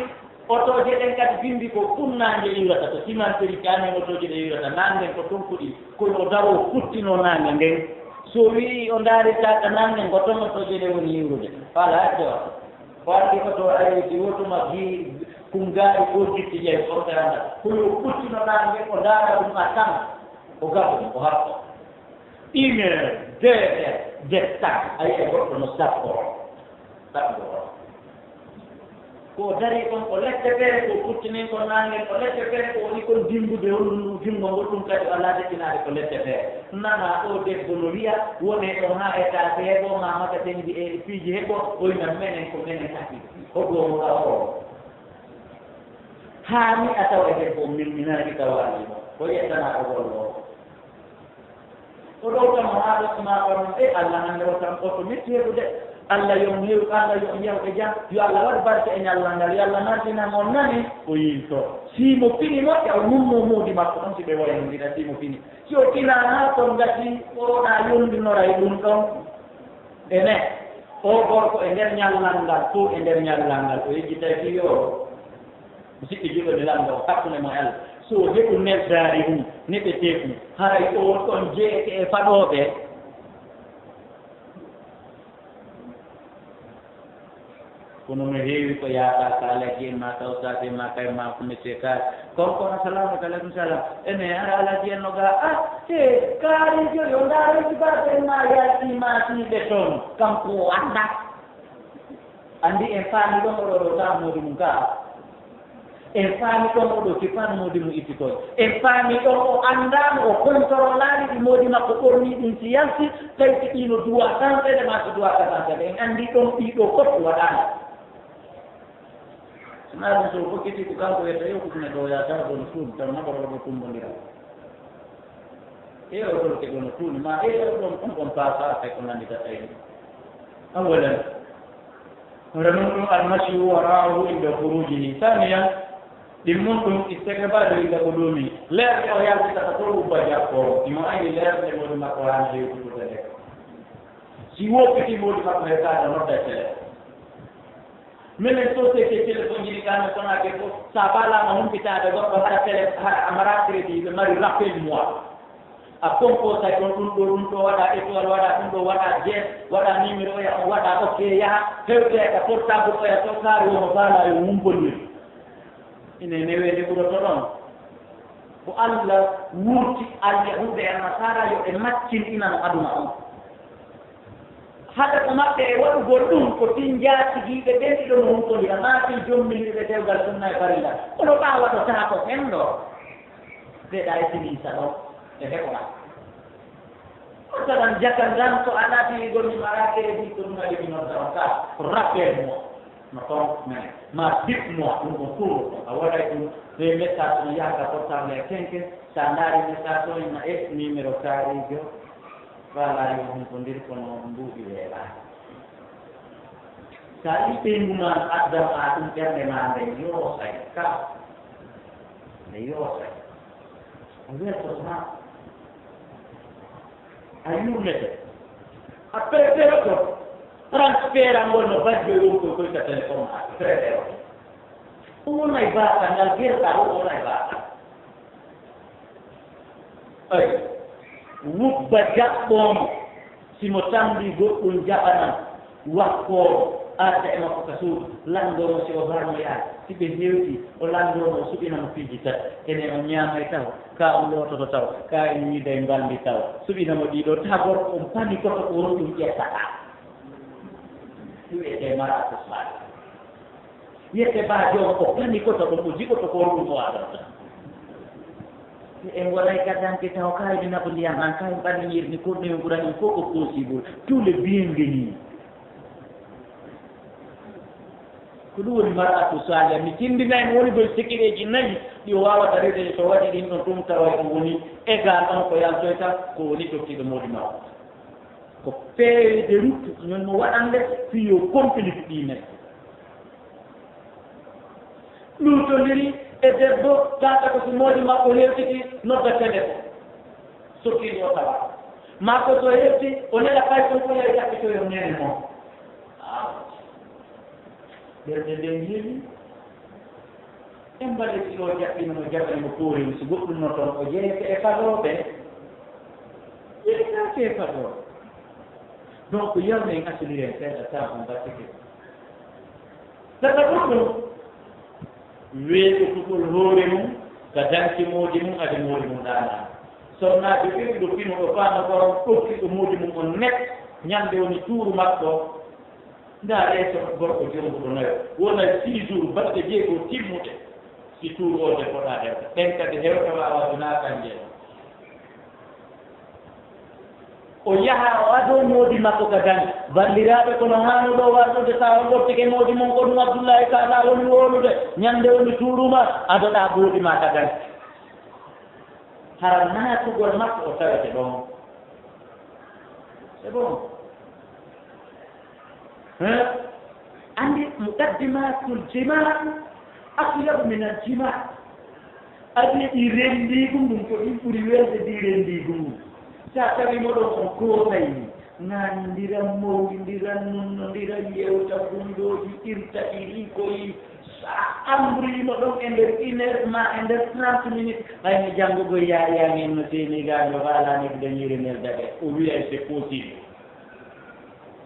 otooje ɗen kadi bimbi ko ɗum naange iwrata, to simanteri kanen otooje ɗe iwrata, naange ko tonkuɗi, kono o daro kuttinoo naange ngen. So wii o ndaarirtaaka naange ngo toon otooje ɗe woni iwrude, fala acca o. O anndi oto areeti wotuma gi kungaari ko gitti ƴay fotaanda. Ko yo ɓuttino naange o ndaara ɗum a tan. O gabo o happo. Une heure, deux heures de temps, a yi'ay goɗɗo no sappo. Sappo. Ko o darii kon ko lette feere, ko o ɓuttinin kon naange, ko lette feere, ko woni kon dimbude honɗun ɗum junngo ngol, ɗum kadi o alaa deƴƴinaade ko lette feere. Nana o debbo no wiya, wonee ɗon haa etaase heɓo, maa magasin ji e piiji heɓo, o wiya menen ko menen hakkil. Hoɗo mo ka o. Haa mi a tawa e debbo o milminaaki tawa alii mo. Ko yettana o gollo o. O ɗowta mo haa ɗo ma on, e Allah hannde o tan oto metti heɓude. Allah yo on hew, Allah yo on yaw e jam. Yo Allah waɗ barke e ñallal ngal. Yo Allah martinan on nani. O yiito. Si mo fini mo, taw nummo moodi makko on si ɓe wayondira si mo fini. Si o fina haa to ngati, o ɗa yondinora e ɗum ɗon. Ene, o gorko e nder ñallal ngal, to e nder ñallal ngal, o yejjitay fii yo. Musidɓe juulɓe, mi lanndo hakkunde mo e Allah. So heɓu neldaari mum, neɓeteeku, haray oon ɗon jeyeete e faɗooɓe. Kono no heewi ko yaata ka Alhaji en ma Kawsaaɓe ma kay ma ko monsieur Ka. Kon kono salamu aleykum salam. Ene hara Alhaji en no ga, ah, he, kaari joyo, ndaara si baaba en ma yalti ma tiiɓe toon. Kanko o annda. Anndi en paami ɗon oɗo ɗo taa moodi mum kaa. En paami ɗon oɗo si paami moodi mum itti toon. En paami ɗon o anndaano, o kontorolaali ɗi moodi makko ɓornii ɗum si yalti, tawi si ɗiino duwa tan seeɗa maa si duwa ka tan seeɗa. En anndi ɗon ɗii ɗoo fof waɗaano. Sinaa ɗum so o fokkiti ko kanko wiyata yo ko ɗum e ɗo yaa taw ɗon suudu tan maɓɓa ɗo ɗo kumbondira. E o ɗon ke ɗon tuuni ma, e o ɗon on ɗon paafa, kay ko nanndi ka tawi. Awalan. Hono ɗum ɗum almasiihu waraahu inda furuujihi. Saaniyan, ɗin mun ɗum istekbalu inda qudumi. Leerde o yaltitata to ubba jakko. Imo anndi leerde moodi makko haani hewtude nde. Si woppiti moodi makko hewtaade nodda tele. Minen société téléphone jiɗi ka men Konaake fof, so a faalaama humpitaade goɗɗo, haɗa télé, haɗa a mara crédit, ɓe mari rappel moi. A composay ɗon ɗum ɗo, ɗum ɗo waɗa étoile, waɗa ɗum ɗo, waɗa dièse, waɗa numéro oya, on waɗa ok, yaha, hewte ka portable oya to, kaari womo faala yo humbolel. Ine neweede ɓuroto ɗon. Ko Allah wurti alyahuuda e nasara yo ɓe maccinɗinano aduna on. Hade ko maɓɓe e waɗugol ɗum, ko fii njaatigiiɓe ɓen ɗiɗo no huntondira, maa fii jomminirɓe dewgal sunna e farilla. Kono ɓaawa ɗo taha ko henndo. Seeɗa e siliisa ɗo, e heɓora. Masalan, jaka ngan, so a naati ɗon, mi mara crédit, ko ɗum waɗi mi nodda on ka, ko rappel mo, no ton men, ma bip mo, ɗum ko cours, a waɗay ɗum, ɓe message ɗum yaha ka portable e kenke, so a ndaari message on, ina e numéro kaarijo, faala yo hunkondir kono mbuuɗi weelaa. So a yii ɓeyngu ma no addan ma ɗum, ɓernde ma nde yoosay ka, nde yoosay. A weltoto ma. A yurmete. A préfère to transfert ngol no bajjo wonko koy ka téléphone ma. A préfère to. Ɗum wonay baaka, ngal gerta ɗum wonay baaka. Ay, wubba jaɓɓoomo, si mo tambi goɗɗum jaɓanan, wakkoomo, arda e makko ka suudu, lanndoo mo si o harmoyaali, si ɓe hewti, o lanndoo mo, o suɓina mo piiji tati, ene on ñaamay taw, ka on loototo taw, ka en ñiiday mbalndi taw, suɓina mo ɗiɗo, tawa gorko on pani koto ko honɗum ƴettata. Ɗum wiyetee mara ko faali. Yette ba joom ko pani koto ɗum o jiɓoto ko ɗum o adanta. En waɗay gaddanke taw kaay mi naɓo ndiyam an kaay ɓanni yirni ko ɗum ɓurani fof ko possible. Tout le bienvenu. Ko ɗum woni mar'atu saaliha. Mi tindinay mo woni koye sekireeji nayi ɗi o waawata rewde so waɗi ɗin ɗon ɗum tawa ko woni égal on ko yaltoyta ko woni dottiɗo moodi makko. Ko feuille de route, min mo waɗande fii yo complice ɗi men. Luutondiri e debbo, tata ko si moodi makko hewtiti, nodda tele ko. Sottiri o tawa. Maa ko so hewti, o nela kay kon ko yahi ƴaɓɓitoyo nene mo. Ah. Ɓernde nden heli. En mbaɗi si ɗo jaɓɓino no jaɓani mo koorel, si goɗɗum no toon, o jeeyete e fadooɓe. Jeeyetaake e fadooɓe. Donc, yalno en accéléré en seeɗa temps on mbattike. Saka ɗum ɗum, weeɓitugol hoore mum, ka danki moodi mum, adi moodi mum ɗaanaa. Sonnaajo ɓiɗɗo fino ɗo faano ko on ɗofti ɗo moodi mum on net, ñande woni tuuru makko, Ndaa leeso gorko jonnguɗo nayo, wona six jours, balɗe jeego timmuɗe, si tuur o de fota hewta. Ɓen kadi hewta waawa wonaa kanje. O yaha, o adoo moodi makko ka daŋi. Banndiraaɓe, kono haanu ɗo warɗude, so on ɗoftike moodi mon, ko ɗum Abdullahi Ka alaa woni wowlude. Ñande woni tuuruma, adoɗaa moodi ma ka daŋi. Hara naatugol makko, o tawete ɗon. C'est bon. Hein? Anndi muqaddimatul jima atyabu min al jima. Adi ɗi renndii ɗum, ɗum ko ɗum ɓuri welde ɗi renndii ɗum. Sa tawi mo ɗon on kootay, ŋaandiran, mawlidiran, nonnodiran, yewta gundooji, irta ɗi rikoyi. Sa ambriima ɗon e nder une heure ma e nder trente minutes, hay mi janngo goy yaayaani en no seeni gaanjo faalaani ko dañiire nder daɓe. O wiya c'est possible.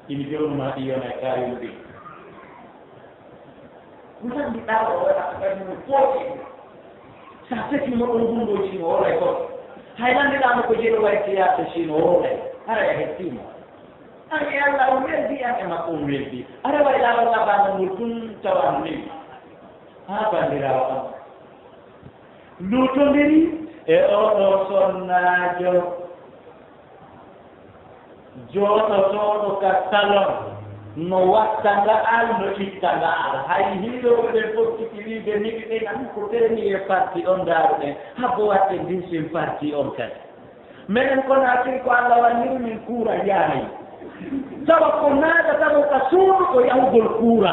Imi jownu ma ɗi yona e kaayol ɗi. Ko tan mbiɗaa o waɗa ko ɓay mum foofi. Sa feccii mo ɗon gunndooji ɗi o wolay kon. Hay lanndiɗaa mo ko jeeɗo waɗi siyaasa Siin o wolay. Hara a hettii mo. An e Allah on weldi, an e makko on weldi. Hara way laawol labaano ngol tun tawa no newi. Haa banndiraawo am. Luutondiri e oɗo sonnaajo. Jooɗotooɗo ka salon no watta nga'al, no itta nga'al. Hay hiirooɓe ɓen fof sikki wiide ni ɓe ɓen an ko premier partie on ndaaruɗen, habbo waɗde deuxième partie on kadi. Menen ko naatiri ko Allah walliri min kuura yaani. Tawa ko naata tawa ka suudu ko yahugol kuura.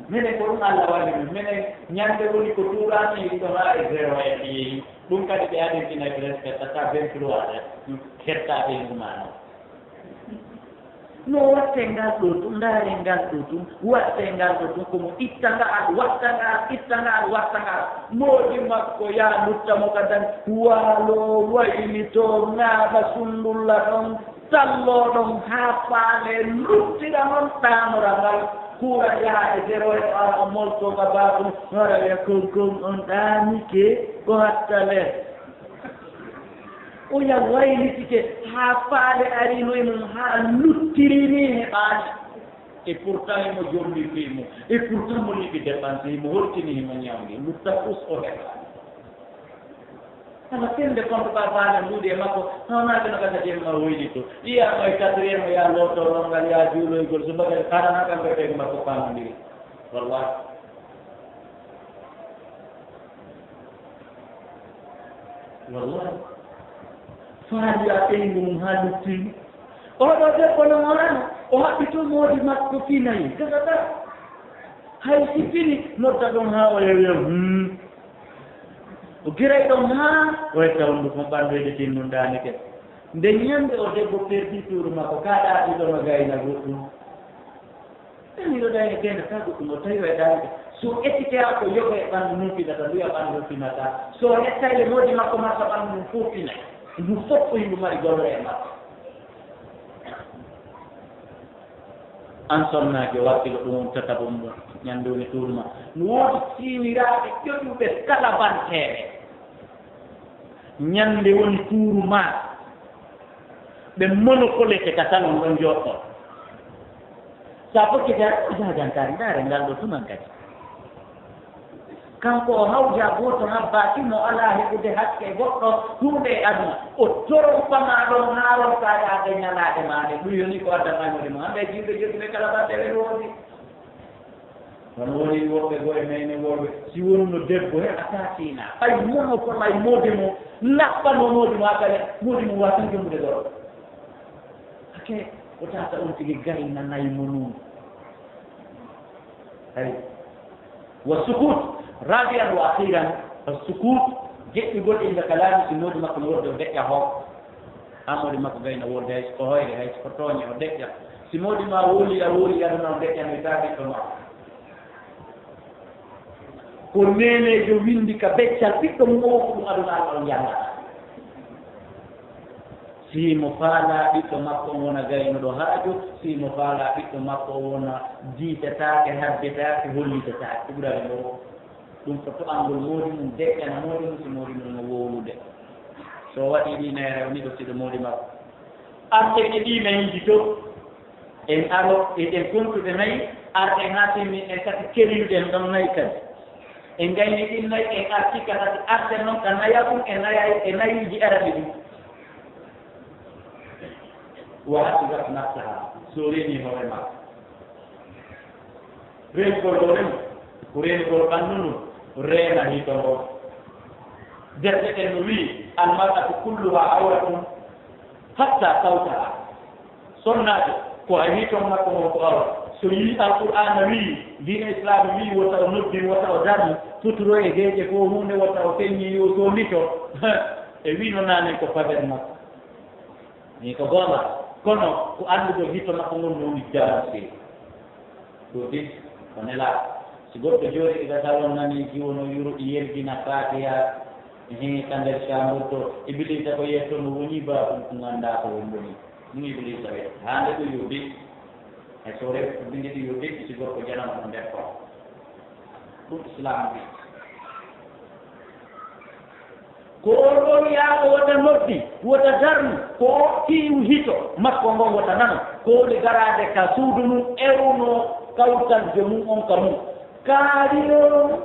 Menen ko ɗum Allah walliri min. Menen ñande woni ko tuuraani yiɗi ɗo haa e zéro e yehi. Ɗum kadi ɓe adintinay presque tata vingt-trois heures. Hettaade e ngumano. No watte ngal ɗo tun, ndaare ngal ɗo tun, watte ngal ɗo tun, ko mo itta ngal, watta ngal, itta ngal, watta ngal. Moodi makko yaa lutta mo ka dan, waalo, waylito, ŋaaɓa sundulla ɗon, tallo ɗon, haa faale luttira non ɗaanora ngal. Kuura yaha e zéro e ara molto ka baaɗum, wara wiya kon kon on ɗaanike, ko hatta le. Oya waylitike haa faale arino e mum, haa luttiri ni heɓaani. Et pourtant himo jombi fii mum. Et pourtant mo liɓi dépense, himo holtini, himo ñawndi. Lutta us o heɓaani. Ala fende konto ba faale nduuɗi e makko, no naade no kasa jemma woyli to. Iya mo e quatrième ya lotto rongal ya juuloygol, so mbagari xarana kam ko teg makko famondiri. Wallahi. Wallahi. Faali a ɓeyngu mum haa lutti. Oɗo debbo no morano, o haɓɓi to moodi makko finayi. Gagata. Hay si fini, nodda ɗon haa o yewi, hmm. O giray ɗon haa o etta hunduko ɓandu e ɗe tinnun ɗaanike. Nde ñande o debbo perdi tuuru makko, ka ɗaati ɗo no gayna goɗɗum. Tan miɗo ɗayni gayna ka goɗɗum o tawi o e ɗaanike. So ekkite haa ko yoga e ɓandu mum finata, nduya ɓandu mum finata. So o hettay le moodi makko makka ɓandu mum fof finay. Ndu fof ko hindu mari gollore e makko. An sonnaajo wakkilo ɗum tata ɗum ɗum. Ñande woni tuuru ma. No woodi siiwiraaɓe ƴoƴuɓe kala banteere. Ñande woni tuuru ma. Ɓe monokolete ka salon ɗon joɗɗo. Sa fokkita jagantaare ndaare ngal ɗo tuman kadi. Kanko o hawja gooto habbaaki mo alaa heɓude hakke goɗɗo huunde e aduna. O toron fama ɗon haa ronkaade ade ñalaade maande. Ɗum yoni ko addan almude mo. Hannde e jiwde joɗɗuɓe kala baɗɗe ɓe woodi. Kono woni woɓɓe goo e meyne worɓe, si wonno debbo he a taatiina. Ɓay mono ko ɓay moodi mo, laɓɓano moodi mo haa kadi, moodi mo waasan jombude gorko. Hake, o taata on tigi gayna nay mo nun. Hay. Wa sukut, rabi'an wa akhiran, wa sukut, jeɗɗugol inda kalami si moodi makko no wordo deƴƴa ho. Haa moodi makko gayna wolde hay so ko hoyre, hay so ko tooñe o deƴƴa. Si moodi ma woli a woli aduna o deƴƴa no taa ɓiɗɗo ma. Ko neeneejo winndi ka beccal ɓiɗɗo mum o wokku ɗum aduna Allah o njannata. Si mo faalaa ɓiɗɗo makko on wona gaynuɗo haaju, si mo faalaa ɓiɗɗo makko on wona diisetaake, haddetaake, hollitetaake. Ko ɓurani mo ɗum ko toɓangol moodi mum, deƴƴana moodi mum, si moodi mum no wowlude. So o waɗii ɗi neere, o niɗo siɗo moodi makko. Arten e ɗii nayiiji to, en aro, eɗen kontude nayi, arten haa timmi, en tati keriwɗen ɗon nayi kadi. En gayni ɗin nayi, en arti ka tati, arten noon ka nayaɓum e naya-, e nayiiji araɓi ɗum. Wa hasibat nafsaha, so reeni hoore makko. Reenugol hoore mum, ko reenugol ɓanndu ndun, reena hito ngon. Defte ɗen no wi'i, "Al mar'atu kulluha awratun hatta sawtaha." Sonnaajo, ko a hiton makko ngon ko awra. So yii Alqur'aana wi'i, diina Islaam wi'i, wota o noddi, wota o darni, futuro e geeƴe ko huunde, wota o feññi, yo o soomito. E wi'no naane ko faber makko. Ni ko goonga, kono ko anndugol hito makko ngol no woni jaram seeɗi. Ɗo de, ko nelaaɗo. Si goɗɗo jooɗi e gasal on nani jiwo no yuru, ɗi yergina Faatiha, ehe, ka nder caamburto, Ibiliisa ko yetto no woni ba ɗum ko nganndaa ko won woni. Ɗum Ibiliisa wiyata. Haa nde ɗum yurdi, e so rew ko bindi ɗi yurdi, si gorko janano ɗum nder ko. Ɗum Islaam wi. Ko on ɗon yaaɓo wota noddi, wota darnu, ko o tiiw hito makko ngon wota nano, ko woni garaade ka suudu mum, ewno kawtal joomum on ka mum. Kaari on,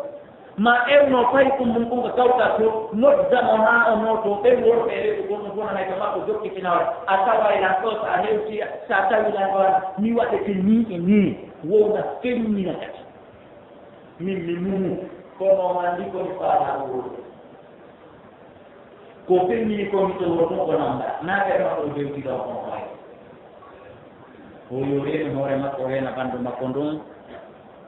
ma ewno paykum mum on ka kawtal to, nodda mo haa o nooto, ɓen worɓe e rewɓe gonɗo fof nanay to makko jokkitina on. A taway lan ɗo, so a hewti, so a tawi lan ɗo, mi waɗete nii e nii, wowna feññina kadi. Min mi mumu, kono on anndi ko mi faalaa ɗum woni. Ko firmi ko mi to wuro ɗum ko namba. Naɓe makko o jewti ɗon on fay. O yo reeni hoore makko, o reena ɓanndu makko ndun,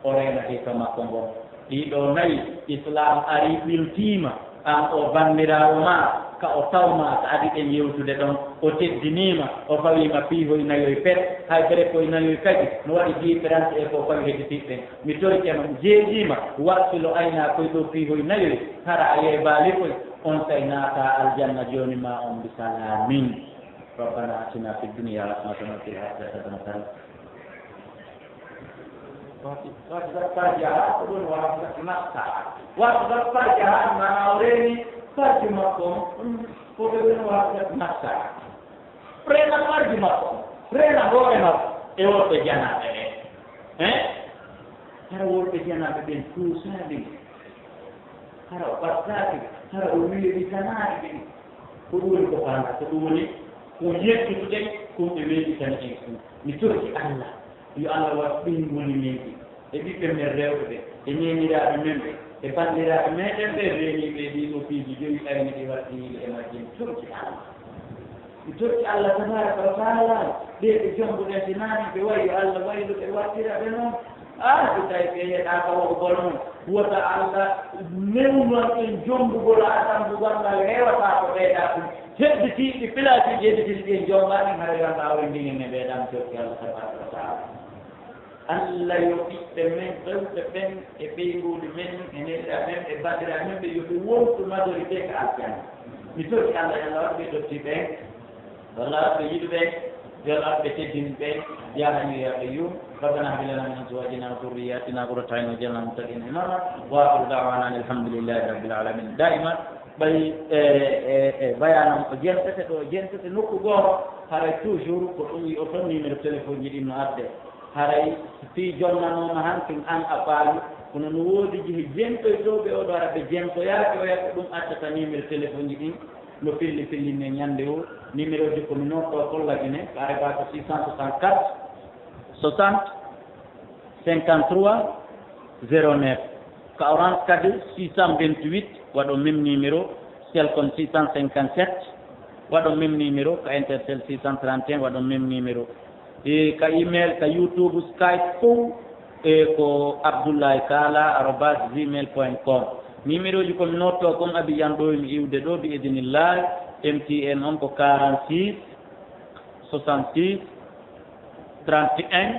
o reena hikka makko ngon. Ɗii ɗoo nayi, Islaam ari ɓiltiima, an o banndiraawo maa, ka o tawmaa ka adi ɗen yewtude ɗon, o teddiniima, o fawiima piihoy nayoy pet, hay bere koy nayoy kadi, no waɗi différence e ko fawi hedditiiɓe ɓen. Mi torike ma, mi jeejiima, wakkilo aynaa koy ɗoo piihoy nayoy, hara a yeebaali koy, on say naataa aljanna jooni maa on bi salaamin. ربنا آتنا في الدنيا حسنة وفي الآخرة حسنة. Waati, waati, waati, waati, ko ɗum waati, waati, nasta. Waati, waati, waati, maana o reeni, waati, makko, mm, ko ɓe ɗum waati, waati, nasta. Reena waati, makko, reena hoore makko, e worɓe janaaɓe ɓen. Eh? Hara worɓe janaaɓe ɓen tuusaali. Hara o ɓaddaaki, hara o weeɓitanaaki ɓe. Ko ɗum woni ko faanda, ko ɗum woni ko yettude, ko ɓe weeɓitana en ɗum. Mi torki Allah, yo Allah waɗ ɓe ngoni men ɗi, e ɓiɓɓe men rewɓe ɓe, e neeniraaɓe men ɓe, e banndiraaɓe meɗen ɓe reeniiɓe ɗii no piiji jowi ayni ɗi waɗɗiiɗi e majji. Mi torki Allah. Mi torki Allah tabaraka wa taala, ɓe ɓe jombuɗen si naani ɓe wayi yo Allah waylu ɓe wattira ɓe noon. Ah, so tawi ɓe yeɗaaka won bono, wota Allah newnan en jombugol a tambugal ngal heewata ko ɓeyda ɗum. Hedditiiɗi pilaasiiji hedditiiɗi ɗi en jombaani, hara yo Allah awrindin en e ɓeyda. Mi torki Allah tabaraka wa taala. Allah yo ɓiɓɓe men rewɓe ɓen e ɓeynguuli men e neɗɗa men e banndiraaɓe men ɓe yo ɓe wontu majorité ka aljanna. Mi torki Allah, yo Allah waɗ ɓe ɗotti ɓen, yo Allah waɗ ɓe yiɗu ɓen, yo Allah waɗ ɓe teddini ɓen, ya hayyu ya qayyum. ربنا هب لنا من أزواجنا وذرياتنا قرة أعين واجعلنا للمتقين إماما. وآخر دعوانا أن الحمد لله رب العالمين. Daiman, ɓay, e, e, e, bayaanam o jentete ɗo, o jentete nokku gooto, haray toujours ko ɗum wi'oton numéro téléphone ji ɗin no adde. Haray fii jonnanooma hankin an a faami, kono no woodi jehe jentoytooɓe oo ɗo, hara ɓe jentoyaaki, oya ko ɗum addata numéro téléphone ji ɗin no filli fillinne ñannde woo. Numéro ji ko mi nootoo kollagine, ɓaare baa ko six cent soixante-quatre, soixante, cinquante-trois, zéro neuf. Ka Orange kadi six cent vingt-huit, waɗo même numéro, Celcom six cent cinquante-sept, waɗo même numéro, ka Intercell six cent trente et un, waɗo même numéro. E ka email, ka YouTube, Skype fof, e ko Abdoulaye Kala arobase gmail point com. Numéro ji ko mi nootoo kon, Abidjan ɗo mi iwde ɗo, bi idinillah, M T N on ko quarante-six, soixante-six, trente et un,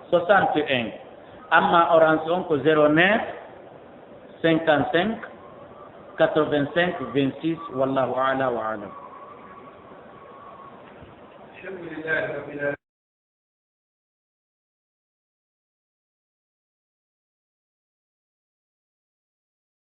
soixante et un. Amma Orange on ko zéro neuf, cinquante-cinq, quatre-vingt-cinq, vingt-six. Wallahu a'la wa a'lam. الحمد لله رب العالمين.